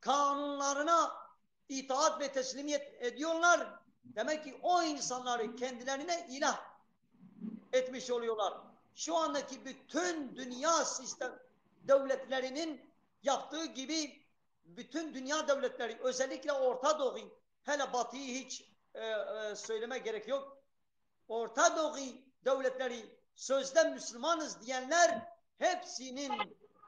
kanunlarına itaat ve teslimiyet ediyorlar. Demek ki o insanları kendilerine ilah etmiş oluyorlar. Şu andaki bütün dünya sistem devletlerinin yaptığı gibi bütün dünya devletleri, özellikle Orta Doğu, hele Batı'yı hiç e, e, söyleme gerek yok. Orta Doğu devletleri, sözde Müslümanız diyenler hepsinin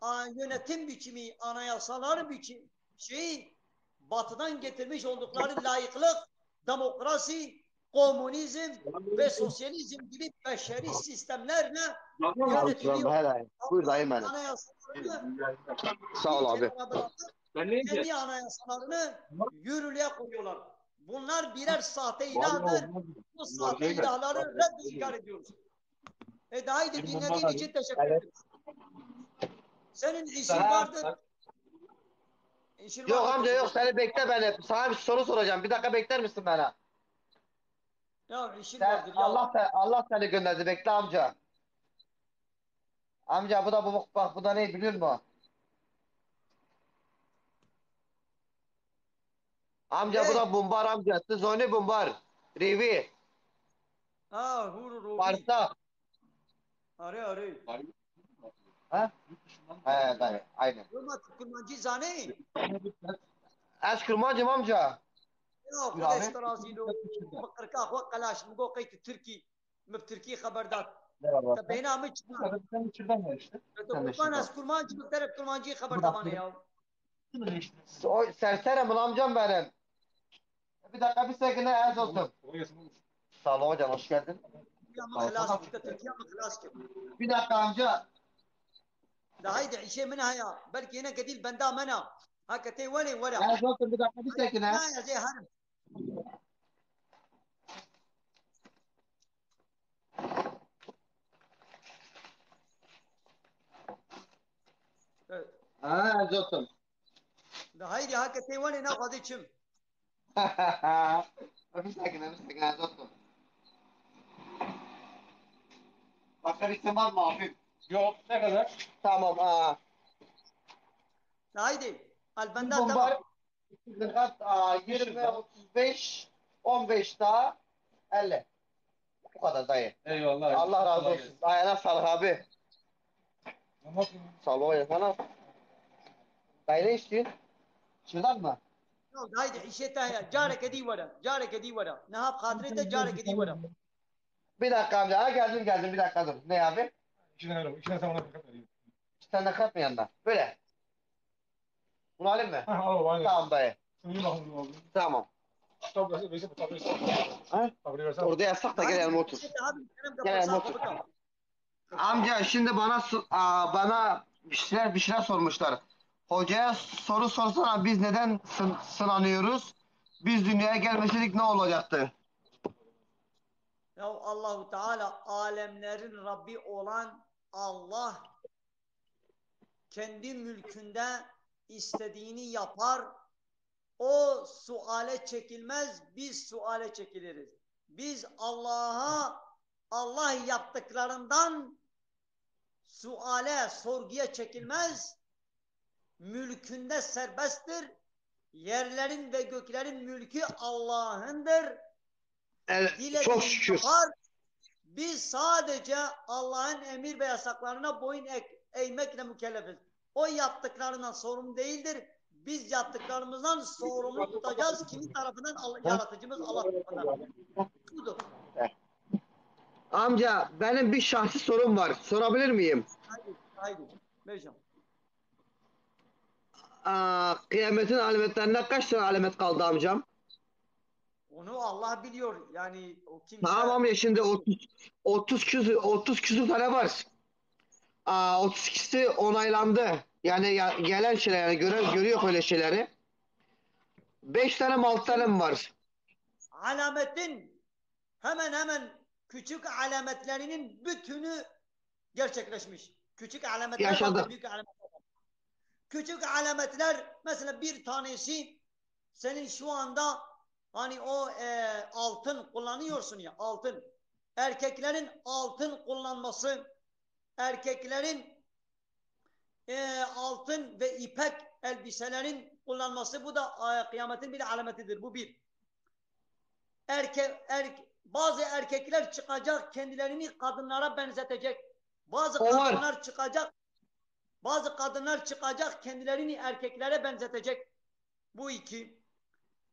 a, yönetim biçimi, anayasaları biçim, şeyi Batı'dan getirmiş oldukları laiklik, demokrasi, komünizm ve sosyalizm gibi beşeri sistemlerle Tamam, yönetiliyor. hele. Buyur dayı benim. Anayasalarını Sağ ol abi. kenara bırakıp Ben ne kendi anayasalarını yürürlüğe koyuyorlar. Bunlar birer sahte ilahdır. Bu sahte ilahları red ve inkar ediyoruz. E daha iyi de dinlediğin için teşekkür ederim. Senin işin vardır. İşin Yok vardır. amca yok, seni bekle ben hep. Sana bir soru soracağım. Bir dakika bekler misin bana? Ya işin Sen, vardır ya. Allah, sen, Allah seni gönderdi. Bekle amca. Amca bu da bu, bak bu da ne biliyor musun? Amca bu Ne? Da bombar amca. Siz onu bombar. Rivi. Ha, huru rubi. Varsa. Arı arı. Ha? He dayı. Aynen. Roma Kurmancî zanî? Ez Kurmancım amca. Ya Xudeş te razî lo. Bi qirka xwe qelaş, min got qey tu Tirkî, min bi Tirkî xeber dat. Te bêhna min çima? Te to qurban ez Kurmancî, min te re bi Kurmancî xeber da mane ya. O sersere min amcam benim. Bir dakika bir sekine ez olsun. Sağ ol hocam, hoş geldin. Ya min xilas kir, te Tirkî ya min xilas kir. Bir dakika amca. Da haydi îşê min haya. Belkî yine gedîl benda mena. Ha ke tê welê were. Ez olsun bir dakika bir sekine. Ha ya zê herim. Evet. Ha ez olsun. Da haydi ha ke tê welê naxwazê çim. Bir sekine, bir sekine dostum. Başka bir isim var mı abim? Yok, ne kadar? Tamam. Aa. Da haydi. Al benda Bombar. tamam. Aa, yirmi, otuz beş, on beş daha elli. Bu kadar dayı. Eyvallah. Allah razı olsun. Ayağına sağlık abi. Tamam. Sağ ol sana. Dayı ne istiyorsun? Şuradan mı? Yok, haydi îşê te heye. Careke dî were. Careke dî were. Niha bi xatirê te careke dî were. Bir dakika amca. Ha, geldim geldim, bir dakika dur. Ne abi? İki tane, iki tane sana dikkat vereyim. Sen de kalkma yanına. Böyle. Bunu alayım mı? Ha, al o, aynen. Tamam dayı. Şunu bir bakın, bunu aldım. Tamam. Tabii, tabii, tabii. Ha? Tabii, versen. Orada yasak da gel yanıma otur. Abi, benim de Gel yanıma fırsat otur. kapı. Amca şimdi bana su- aa, bana bir şeyler bir şeyler sormuşlar. Hocaya soru sorsana, biz neden sın- sınanıyoruz? Biz dünyaya gelmeseydik ne olacaktı? Ya Allahu Teala, alemlerin Rabbi olan Allah kendi mülkünde istediğini yapar. O suale çekilmez, biz suale çekiliriz. Biz Allah'a, Allah yaptıklarından suale, sorguya çekilmez. Mülkünde serbesttir. Yerlerin ve göklerin mülkü Allah'ındır. El, çok Dilediğini şükür. yapar. Biz sadece Allah'ın emir ve yasaklarına boyun ek- eğmekle mükellefiz. O yaptıklarından sorumlu değildir. Biz yaptıklarımızdan sorumlu tutacağız. Kimin tarafından? Allah, yaratıcımız Allah tarafından. Budur. Amca, benim bir şahsi sorum var. Sorabilir miyim? Haydi, haydi. Buyurun. Aa, kıyametin alametlerinden kaç tane alamet kaldı amcam? Onu Allah biliyor. Yani o kimse Tamam ya, şimdi otuz, otuz küsür, otuz küsür tane var. Aa, otuz ikisi onaylandı. Yani ya- gelen şeyler, yani gören, görüyor öyle şeyleri. Beş tane mi, altı tane mi var? Alametin hemen hemen küçük alametlerinin bütünü gerçekleşmiş. Küçük alametler Yaşadı. Vardır, büyük alametler. Küçük alametler, mesela bir tanesi, senin şu anda hani o e, altın kullanıyorsun ya, altın. Erkeklerin altın kullanması, erkeklerin e, altın ve ipek elbiselerin kullanması, bu da e, kıyametin bir alametidir. Bu bir. Erke, erk, bazı erkekler çıkacak, kendilerini kadınlara benzetecek. Bazı O var. Kadınlar çıkacak, bazı kadınlar çıkacak, kendilerini erkeklere benzetecek. Bu iki.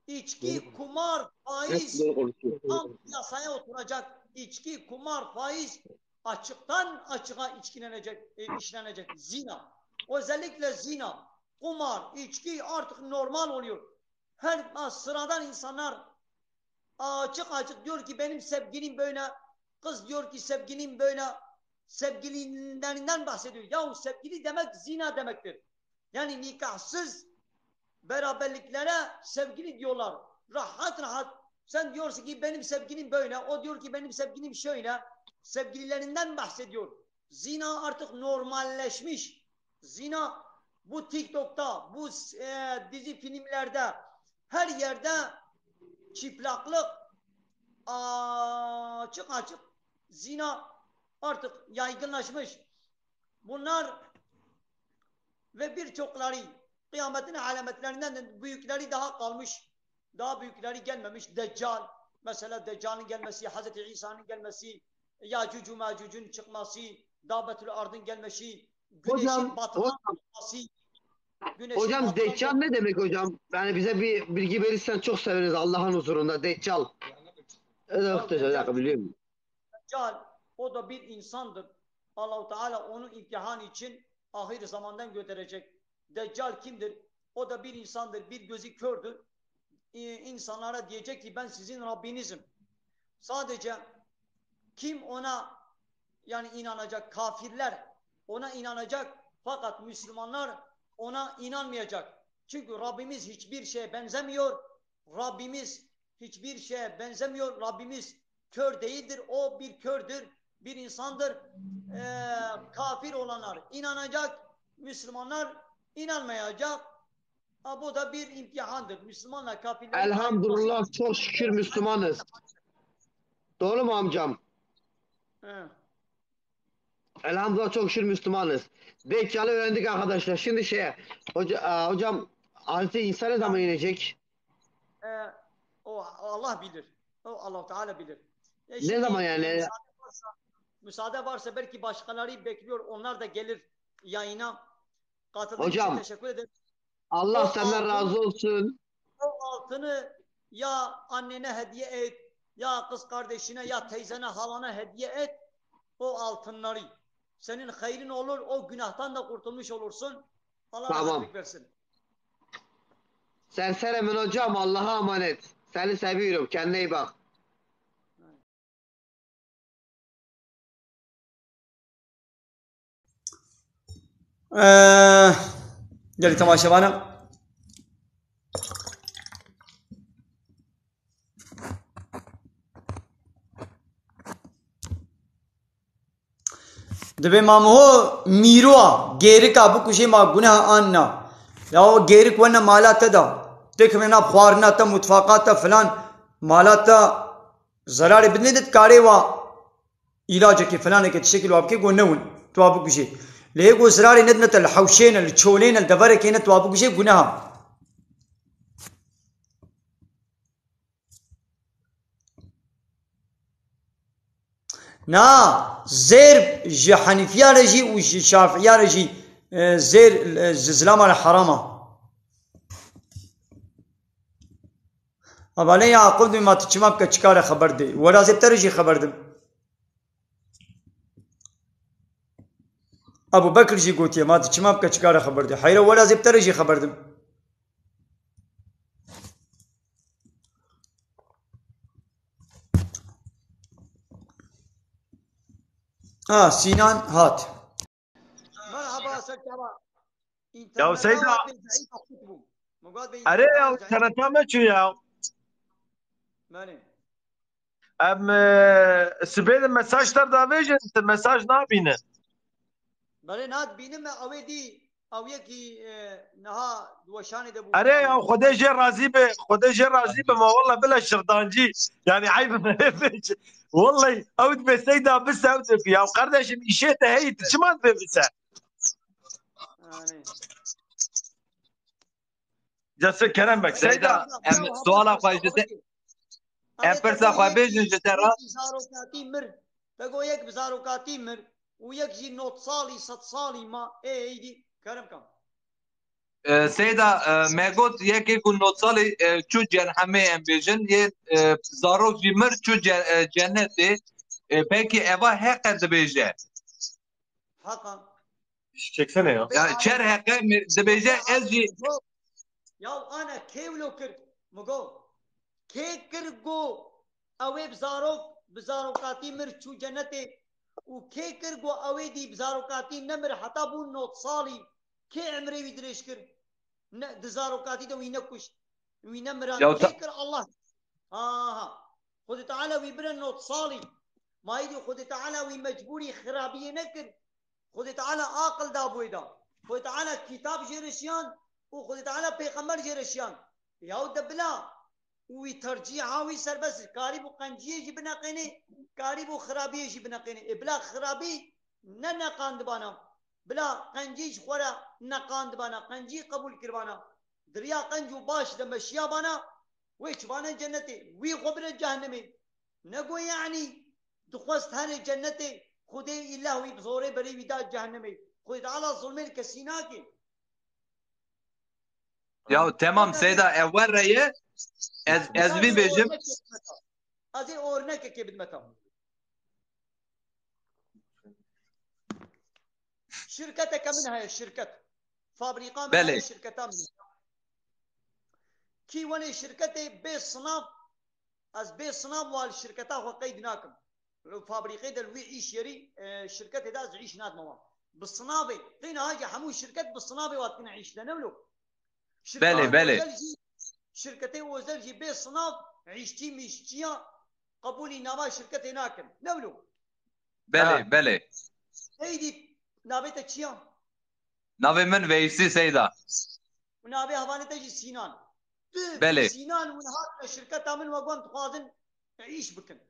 İçki, kumar, faiz tam piyasaya oturacak. İçki, kumar, faiz açıktan açığa içkilenecek, e, işlenecek. Zina. Özellikle zina, kumar, içki artık normal oluyor. Her ha, sıradan insanlar açık açık diyor ki benim sevgilim böyle. Kız diyor ki sevgilim böyle. Sevgililerinden bahsediyor. Yahu sevgili demek zina demektir. Yani nikahsız beraberliklere sevgili diyorlar. Rahat rahat. Sen diyorsun ki benim sevgilim böyle. O diyor ki benim sevgilim şöyle. Sevgililerinden bahsediyor. Zina artık normalleşmiş. Zina bu TikTok'ta, bu e, dizi filmlerde, her yerde çıplaklık, açık açık zina artık yaygınlaşmış. Bunlar ve birçokları kıyametin alametlerinden büyükleri daha kalmış. Daha büyükleri gelmemiş. Deccal, mesela Deccal'ın gelmesi, Hazreti İsa'nın gelmesi, Yacucu Macucu'nun çıkması, Dabbetül Ard'ın gelmesi, güneşin Hocam, batıdan hocam, doğması. Güneşin hocam batıdan Deccal ne demek hocam? Yani bize bir bilgi verirsen çok seviniriz Allah'ın huzurunda. Deccal. Evet, Deccal bir dakika, biliyorum. Deccal, o da bir insandır. Allahu Teala onu imtihan için ahir zamandan gönderecek. Deccal kimdir? O da bir insandır, bir gözü kördür. İ- insanlara diyecek ki ben sizin Rabbinizim. Sadece kim ona yani inanacak? Kafirler ona inanacak, fakat Müslümanlar ona inanmayacak. Çünkü Rabbimiz hiçbir şeye benzemiyor. Rabbimiz hiçbir şeye benzemiyor. Rabbimiz kör değildir. O bir kördür, bir insandır. Ee, kafir olanlar inanacak, Müslümanlar inanmayacak. Ha, bu da bir imtihandır. Müslümanla kafirler Elhamdülillah, çok şükür Müslümanız. Doğru mu amcam? He. Elhamdülillah, çok şükür Müslümanız. Deccal'ı öğrendik arkadaşlar. Şimdi şeye, hoca, aa, hocam, Hazreti İsa ne zaman inecek? Ee, o Allah bilir. O Allah Teala bilir. E, Ne zaman yani? Müsaade varsa, müsaade varsa belki başkaları bekliyor. Onlar da gelir yayına. Katıldığınız Hocam, için teşekkür ederim. Allah O senden altını- razı olsun. O altını ya annene hediye et, ya kız kardeşine, ya teyzene, halana hediye et. O altınları. Senin hayrın olur, o günahtan da kurtulmuş olursun. Allah Tamam. rahatlık versin. Sen seremin hocam, Allah'a emanet. Seni seviyorum. Kendine iyi bak. Gelî temaşevanan. Dibê ma miho mîroa gêrika bikujê ma guneha an na. Ya o gêrik wene mala te da. Dikine nav xwarina te, mutfaqa te filan. Mala te zerarê bidine de dikarê wa îlacekê filanekê tiştekî li wa bikê go newin. Tu wa bikujê. Lê yê go zerarê nedine te li hewşê ne, li çolê ne, li deverekê ne tu wa bikujê guneha. Na, zêr ji Henîfiya re jî û ji Şafiya re jî, e, zêr, e, ji zilama re heram a. Hevalê Yaqûb dibê ma tu çima bike çika re xeber dê. Wera zê bi te re jî xeber dim. Ebû Bekir jî gotiye ma tu çima bike çika re xeber dê. Heyre wera zê bi te re jî xeber dim. Ha, Sînan hat. Merhaba, ser çava. Ya Seyda. Erê ya, internet bê zayıf, akut bû. Mugat bê, erê ya, internet bê zayıf, internet me çû ya. Belê. Em, e, sibê de mesaj te davêjin, tu mesaj nabînin. Belê, nadibînim me, ew ê dî, ew yekî, e, niha di weşanê de bû. Erê ya, Xwedê jê razî be, Xwedê jê razî be, ma walla bila şixdancî. Yani eyb me. Wallahî, ew dibê Seyda bise, ew dibê. Ya kardeşim, îşê te heyî, tu çima dibê bise? Yani. Cesur Kerem Bek, Seyda, Seyda, em suala xwe ji te, em pirsa xwe bêjin ji te re. Zarokatî mir. Te got yek bi zarokatî mir û yek jî nod salî, sed salî ma. Ê, êdî, kerem kam. E, Seyda, e, me got yekê ku nod salî, e, çû cenhemê em bêjin, yê, e, zarok jî mir çû ce-, e, cennetê. E, pekî eva heqe dibêje? Heqan. Çeksene ya. Ya, çer heqe mi-, dibêje ez jî. Ya ana kê wilo kir? Mi got. Kê kir got ew ê bi zarok, bi zarokatî mir çû cennetê û kê kir got ew ê dî bi zarokatî nemir heta bû nod salî? Kê emrê wî dirêj kir? Ne, di zarokatî de wî nekuşt. Wî nemiran. Ya kê ta- kir? Allah. Aha. Xwedê Teala wî bire nod salî. Ma êdî Xwedê Teala wî mecbûrî xirabiyê nekir. Xwedê Teala aqil da bû êda. Xwedê Teala kitab jê re şiyan û Xwedê Teala pêxember jê re şiyan. Yaw de bila û wî tercîha wî serbest, karî bû qenciyê jî bineqênê, karî bû xirabiyê jî bineqênê. Ê bila xirabî ne neqandibana. Bila qencî ji xwe re neqandibana, qencî qebûl kiribana. Di riya qenc û baş de meşiyabana, wê çibane cennetê, wî xwe bire cehennemê. Nego yanî dixwest here cennetê, Xwedê îllah wî bi zorê berê wî da cehennemê. Xwedê Teala zulmê li kesî nake. Ya temam Seyda, ev were ye. Ez, ez vî bêjim. Ez ê ornekekê bidime te. Şirketeke min heye, şirket. Fabrîka min heye, şirketa min. Kî wenê şirketê bê sinav, ez bê sinav wa li şirketa xwe qeyd nakim. Li fabrîqê de li wî îş yerî, e, şirketê de ez îş nadim wan. Bi sinavê, têna ha jî hemû şirket bi sinavê wa dikine îş de, ne wilo? Belê, belê. Şirketê ozel jî, şirketê ozel jî bê sinav, îşçî mîşçiya qebûlî nava şirketê nakin. Ne wilo? Belê, belê. Êdî navê te çi ya? Navê min Veysî Seyda. Û navê hevalê te jî Sînan. Tu, belê, Sînan, hûn hatine şirketa min, we got dixwazin îş bikin.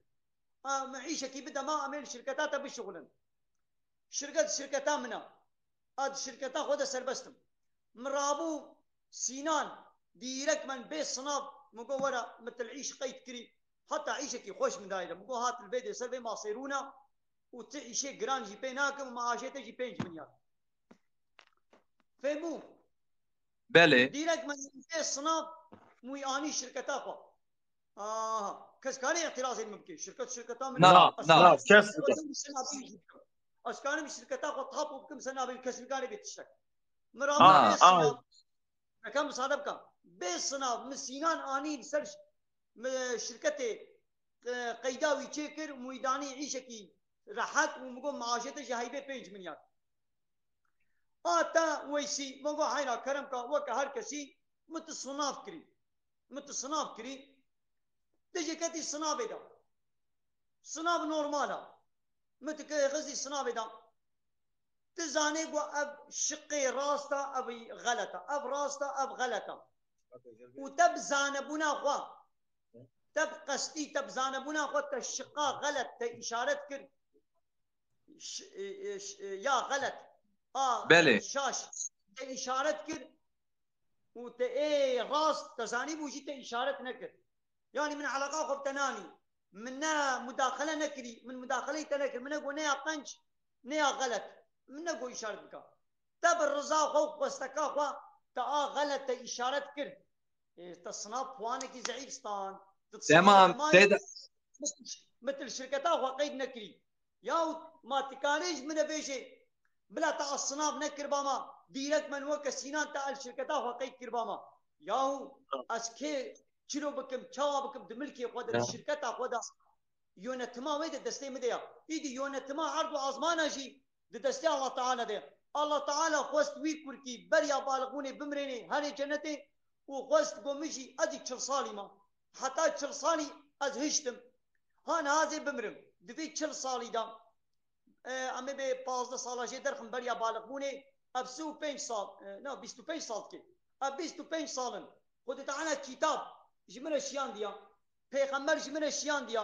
A, me îşekî bide ma, em ê li şirketa te bişuxulin. Şirket şirketa min e. Ez di şirketa xwe de serbest im. Min rabû Sînan dîrek min bê sinav, min got were, min til îş qeyd kirî. Heta îşekî xweş min dayê de. Min got hat li vê dê ser vê masê rûne û ti îşê giran jî pê nakim û maaşê te jî pênc milyar. Fêmû? Belê. Dîrek min bê sinav, min wî anî şirketa xwe. Aha, kes kare îtirazê min bike. Şirket şirketa min. Na, na, kes. Ez karim şirketa xwe tapo bikim, sen nabê kes nikare bê tiştek. Min rabû bê sinav. Reka misade bika. Bê sinav, min Sînan anî li ser ş-, mi şirketê, e, qeyda wî çêkir, min wî danî îşekî rehet û min got maaşê te ji heyvê pênc milyar. A te Weysî, min got heyra kerem ka weke her kesî, min tu sinav kirî. Min tu sinav kirî. Ti jî ketî sinavê de. Sinav normal a. Min tu ke xizî sinavê de. Tu zanê ku ev şiqê rast e, ev xelet e, ev rast e, ev xelet e. Û te bi zanebûna xwe, te bi qestî, te bi zanebûna xwe te şiqa xelet te îşaret kir. Ş-, e, e, ş-, e, ya xelet. A Belê. şaş te îşaret kir. Û te ê rast, te zanîbû jî te îşaret nekir. Yanî min eleqa xwe bi te nanî. Min ne mudaxele nekirî, min mudaxeleyî te nekir. Min ne got ne ya qenc, ne ya xelet. Min ne got îşaret bika. Te bi riza xwe û xwesteka xwe te a xelet te îşaret kir. Ê, te sinav puanekî zeîf stand. Te Temam, sinav Seyda. Min til şirketa xwe qeyd nekirî. Yaw ma tikarê ji min re bêjê, bila te a sinav nekirba ma, dîrek me weke Sînan te el şirketa xwe qeyd kirba ma. Yaw ez kê çilo bikim, çawa bikim di milkê xwe de, di Ya. şirketa xwe de, yönetima wê de destê min de ya. Îdî yönetima erd û azmana jî di destê Allah Teala de. Allah Teala xwest wî kurkî beriya balixbûnê bimrênê herê cenetê û xwest got min jî ez ê çil salî ma. Heta çil salî ez hiştim. Ha niha ez ê bimrim. Di vê çil salî de, e, em ê bê pazdeh sala jê derxin beriya balixbûnê, ev sî û pênc sal, e, na, bîst û pênc sal dike. Ev bîst û pênc sal in. Xwedê Teala kitab ji min re şiyandiya. Pêxember ji min re şiyandiya.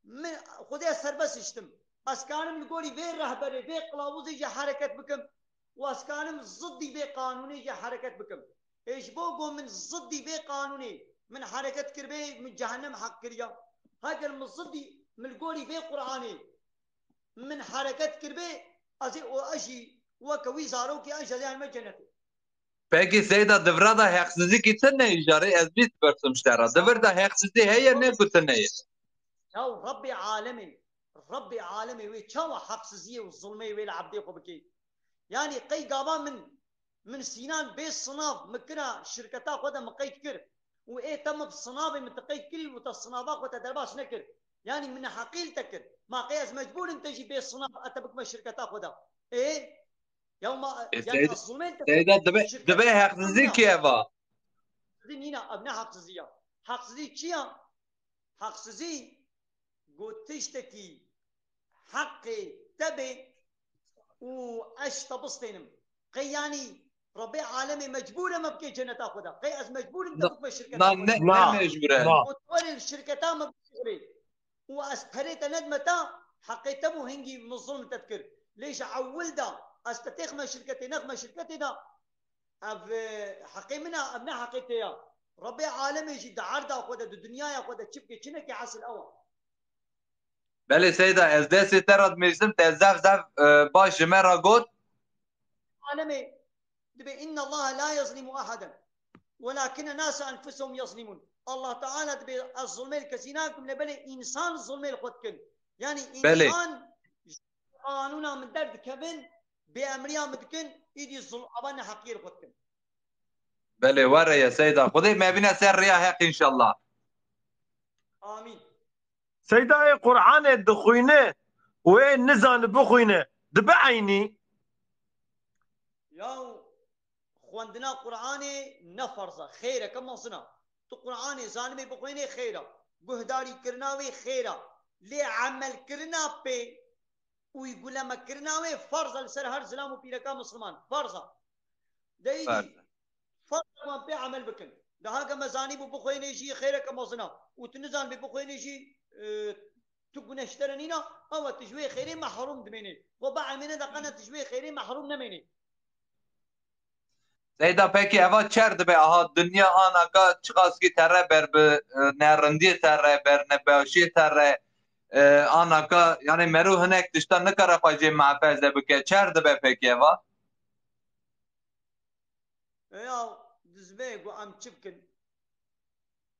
Min, Xwedê ez serbest hiştim. Ez karim li gorî vê rehberê, vê qilawuzê jî hereket bikim û ez karim ziddî vê qanûnê jî hereket bikim. Ê ji bo ku min ziddî vê qanûnê min hereket kiribê, min cehennem heq kiriya. Heger min ziddî, min li gorî vê Qur'anê min hereket kiribê, ez ê û ez jî weke wî zarokê ez jî ez ê me cenetê. Peki Seyda, di vira de heqsizîkî tune ye îjarê, ez vî dipirsim ji te re. Di vir de heqsizî heye ne ku tune ye? Ya Rabbê alemê, Rabbê alemê wê çawa heqsiziyê û zulmê wê li ebdê xwe bike? Yanî qey gava min, min Sînan bê sinav min kira şirketa xwe de min qeyd kir û ê te min bi sinavê min te qeyd kirî û te sinava xwe te derbas nekir. Yanî min neheqî li te kir. Ma qey ez mecbûr im te jî bê sinav ez te bikime şirketa xwe de? Ê? Ya ma, E, yanî Seyda, ez zulmên te Seyda, dibe, şirket dibe heqsizî kî eva? Heqsizî nîna, ev ne heqsizî ya. Heqsizî çi ya? Heqsizî got tiştekî heqê te bê û ez ji te bistênim. Qey yanî Rebê alemê mecbûr e me bikê ceneta xwe de. Qey ez mecbûr im te Na, bikme şirketa na, xwe ne, de. ne Na, mecbûr e. na. Got werê li şirketa me bişuxulê. Û ez perê te nedime te, heqê te bû, hingî min zulm te dikir. Lê ji ewil de ez te têxme şirketê, nexme şirketê de, ev, e, heqê min e, ev ne heqê te ya. Rebê alemê jî di erda xwe de, di dinyaya xwe de çi bike, çi neke, esil ew e. Belê Seyda, ez destê te re dimêjim, te zef zef, e, baş ji me re got. Alemê dibe, inna Allaha la yazlimu ahaden, welakinne nase enfusehum yazlimun. Allah Teala dibe, ez zulmê li kesî nakim, lê belê însan zulmê li xwe dikin. Yanî Belê. însan ji qanûna min derdikevin, bêemriya min dikin, îdî zul-, ava neheqiyê li xwe dikin. Belê, were ye Seyda. Xwedê me bîne ser rêya heq înşallah. Amîn. Seydayê Qur'anê dixwîne û ê nizane bixwîne, dibe eynî? Ya xwendina Qur'anê ne ferz e, xêreke mezin e. Tu Qur'anê zanibê bixwînê xêr e. Guhdarî kirina wê xêr e. Lê emelkirina pê, uyguleme kirina wê ferz e li ser her zilam û pîreka misliman. Ferz e. De îdî Ferz e. Ferz e wan pê emel bikin. Daha ke me zanîbû bixwênê jî xêreke mezin e. Û tu nizanibî bixwênê jî, e, tu gune ji te re nîna, ew e tu ji wê xêrê mehrûm dimênê. Xwe biemêne de qene tu ji wê xêrê mehrûm nemênê. Seyda, pekî eva çer dibe, aha, dinya anaka çiqaskî te re ber bi, e, nerindiyê te re, ber nebaşiyê te re, e, anaka, yani mero hinek tişta nikare xwe jê mehfeze bike, çer dibe pekî eva? Ya, dizbe ku em çi bikin?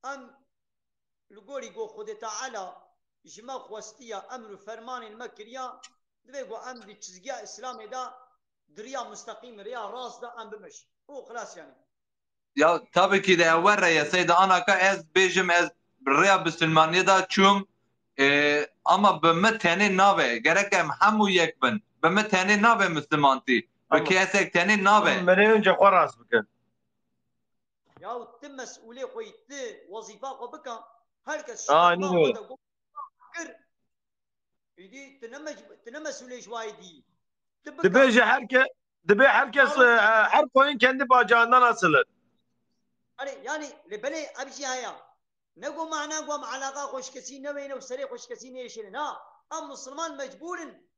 Em li gorî ku Xwedê Teala ji me xwestiya, emr û fermanên me kiriya, divê ku em di çizgiya Îslamê de, di riya musteqîm, riya rast de em bimeşin. Û xilas yani. Ya, tabii ki de ew were ye, Seyda, anaka ez bêjim, ez bi rêya bisilmaniyê de çûm, e, ama bi min tenê nabe. Gerek em hemû yek bin. Bi min tenê nabe misilmantî. Bi Tamam. kesek tenê nabe. Em merê önce xwe rast bikin. Ya tu mesûlê xwe yî, tu wezîfa xwe bika. Her kes Aa, şikafna nî xwe de got kir. Îdî tu ne mec-, tu ne mesûlê ji wayê dî. Dibêje her ke-, dibê her kes, e, her koyun kendi bacağından asılır. Erê, yanî, lê belê ev jî heye. Ne ku mana ku em eleqa xwe ji kesî newêne û serê xwe ji kesî nêşêne. Na, em misilman mecbûr in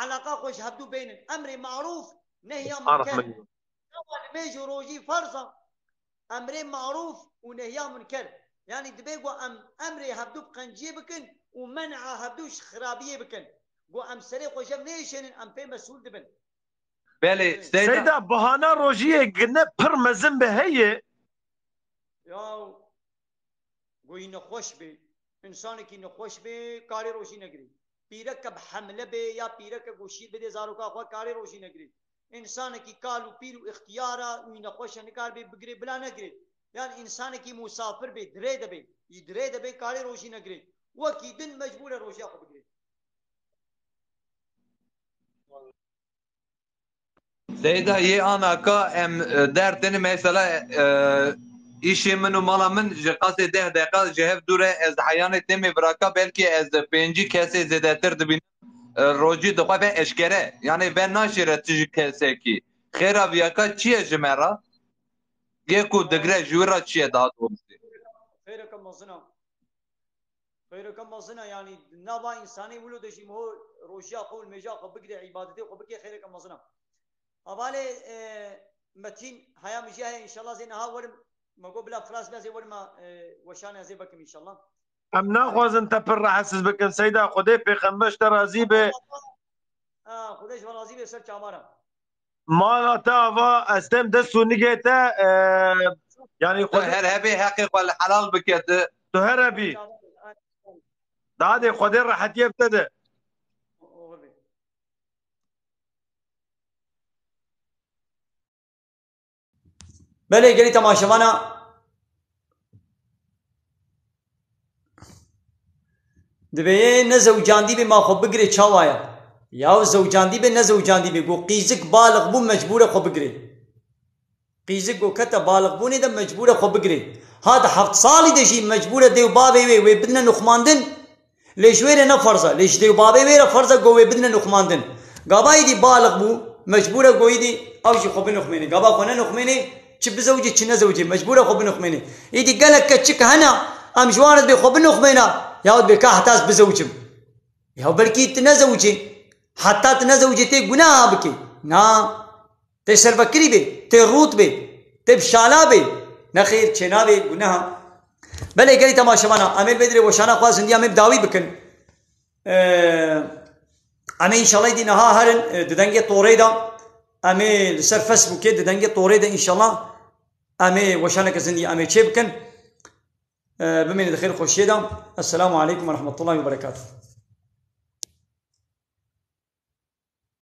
eleqa xwe ji hevdû bênin. Emrê marûf, nehya munker. Ewa nimêj û rojî ferz e. Emrê marûf û nehya munker. Yanî dibê ku em emrê hevdû bi qenciyê bikin û men'a hevdû ji xirabiyê bikin. Ku em serê xwe jev nêşênin, em pê mesûl dibin. Belê, Seyda. Seyda, bahana rojiyê gine pir mezin bi heye. Ya, goyî nexweş bê, însanekî nexweş bê, karê rojî negirê. Pîreke bi hemle bê ya pîreke ku şîr bidê zaroka xwe, karê rojî negirê. Însanekî kal û pîr û ixtiyar e, wî nexweş e, nikar bê bigirê, bila negirê. Yan însanekî musafir bê, dirê de bê, yî dirê de bê, karê rojî negirê. Wekî din mecbûr e rojiya xwe bigirê. Seyda, yê anaka em, e, dertên mesela, e, îşê min û mala min ji qasê deh deqa ji hev dûr e, ez heyanê têmê viraka, belkî ez pêncî kesê zêdetir dibînim, e, rojî dixwe ve eşkere. Yanê ve naşêre tu ji kesekî. Xêra viyaka çi ye ji me re? Yê ku digre ji wî re çi ye daha doğrusu? Xêreke mezin e. Xeyreke mezin e, yanî di nava însanê wilo de jî miho rojiya xwe û nimêja xwe bigire, îbadetê xwe bike, xeyreke mezin e. Hevalê, e, Metîn, heya min jî heye, înşallah zê niha werim, me got bila xilas bila zê werim, e, weşane zê bekim înşallah. Em naxwazin te pir rehetsiz bikin Seyda, Xwedê pêxember ji te razî be. Ha, Xwedê ji we razî be, ser çava re. Mala te ava, ez têm dest û nigê te, e, yanî Tu Xwedê her hebê heqê xwe li helal bike tu. Tu her hebî. Dadê Xwedê rehetiyê bi te de. Belê gelî temaşevana. Divê yê ne zewcandî bê ma xwe bigirê çawa ye? Yaw zewcandî bê ne zewcandî bê. Go qîzik balix bû mecbûr e xwe bigirê. Qîzik go kete balixbûnê de mecbûr e xwe bigirê. Ha di heft salî de jî mecbûr e dê û bavê wê wê bidine nuxmandin. Lê ji wê re ne ferz e. Lê ji dê û bavê wê re ferz e go wê bidine nuxmandin. Gava êdî balix bû, mecbûr e go êdî ew jî xwe binuxmênê. Gava xwe nenuxmênê, çi bizewicê çi nezewicê, mecbûr e xwe binuxmênê. Êdî gelek keçik hene, em ji wan re dibê xwe binuxmêne, yahut dibê ka heta ez bizewicim. Ya belkî tu nezewicê, heta tu nezewicê tê guneha bikê. Na. Tê şervekirî bê, tê rût bê, tê bi şala bê. Nexêr, çênavê guneha. Belê gelî temaşevana, em ê li vê dirê weşana xwe zindî em ê bi dawî bikin. Ee, em ê înşallah dî niha herin, e, di dengê torê de. Em ê li ser Facebookê di dengê torê de înşallah em ê weşaneke zindî em ê çê bikin. Ee, bimînin di xêr û xweşiyê de. Esselamu aleykum ve rahmetullahi ve berekatuhu.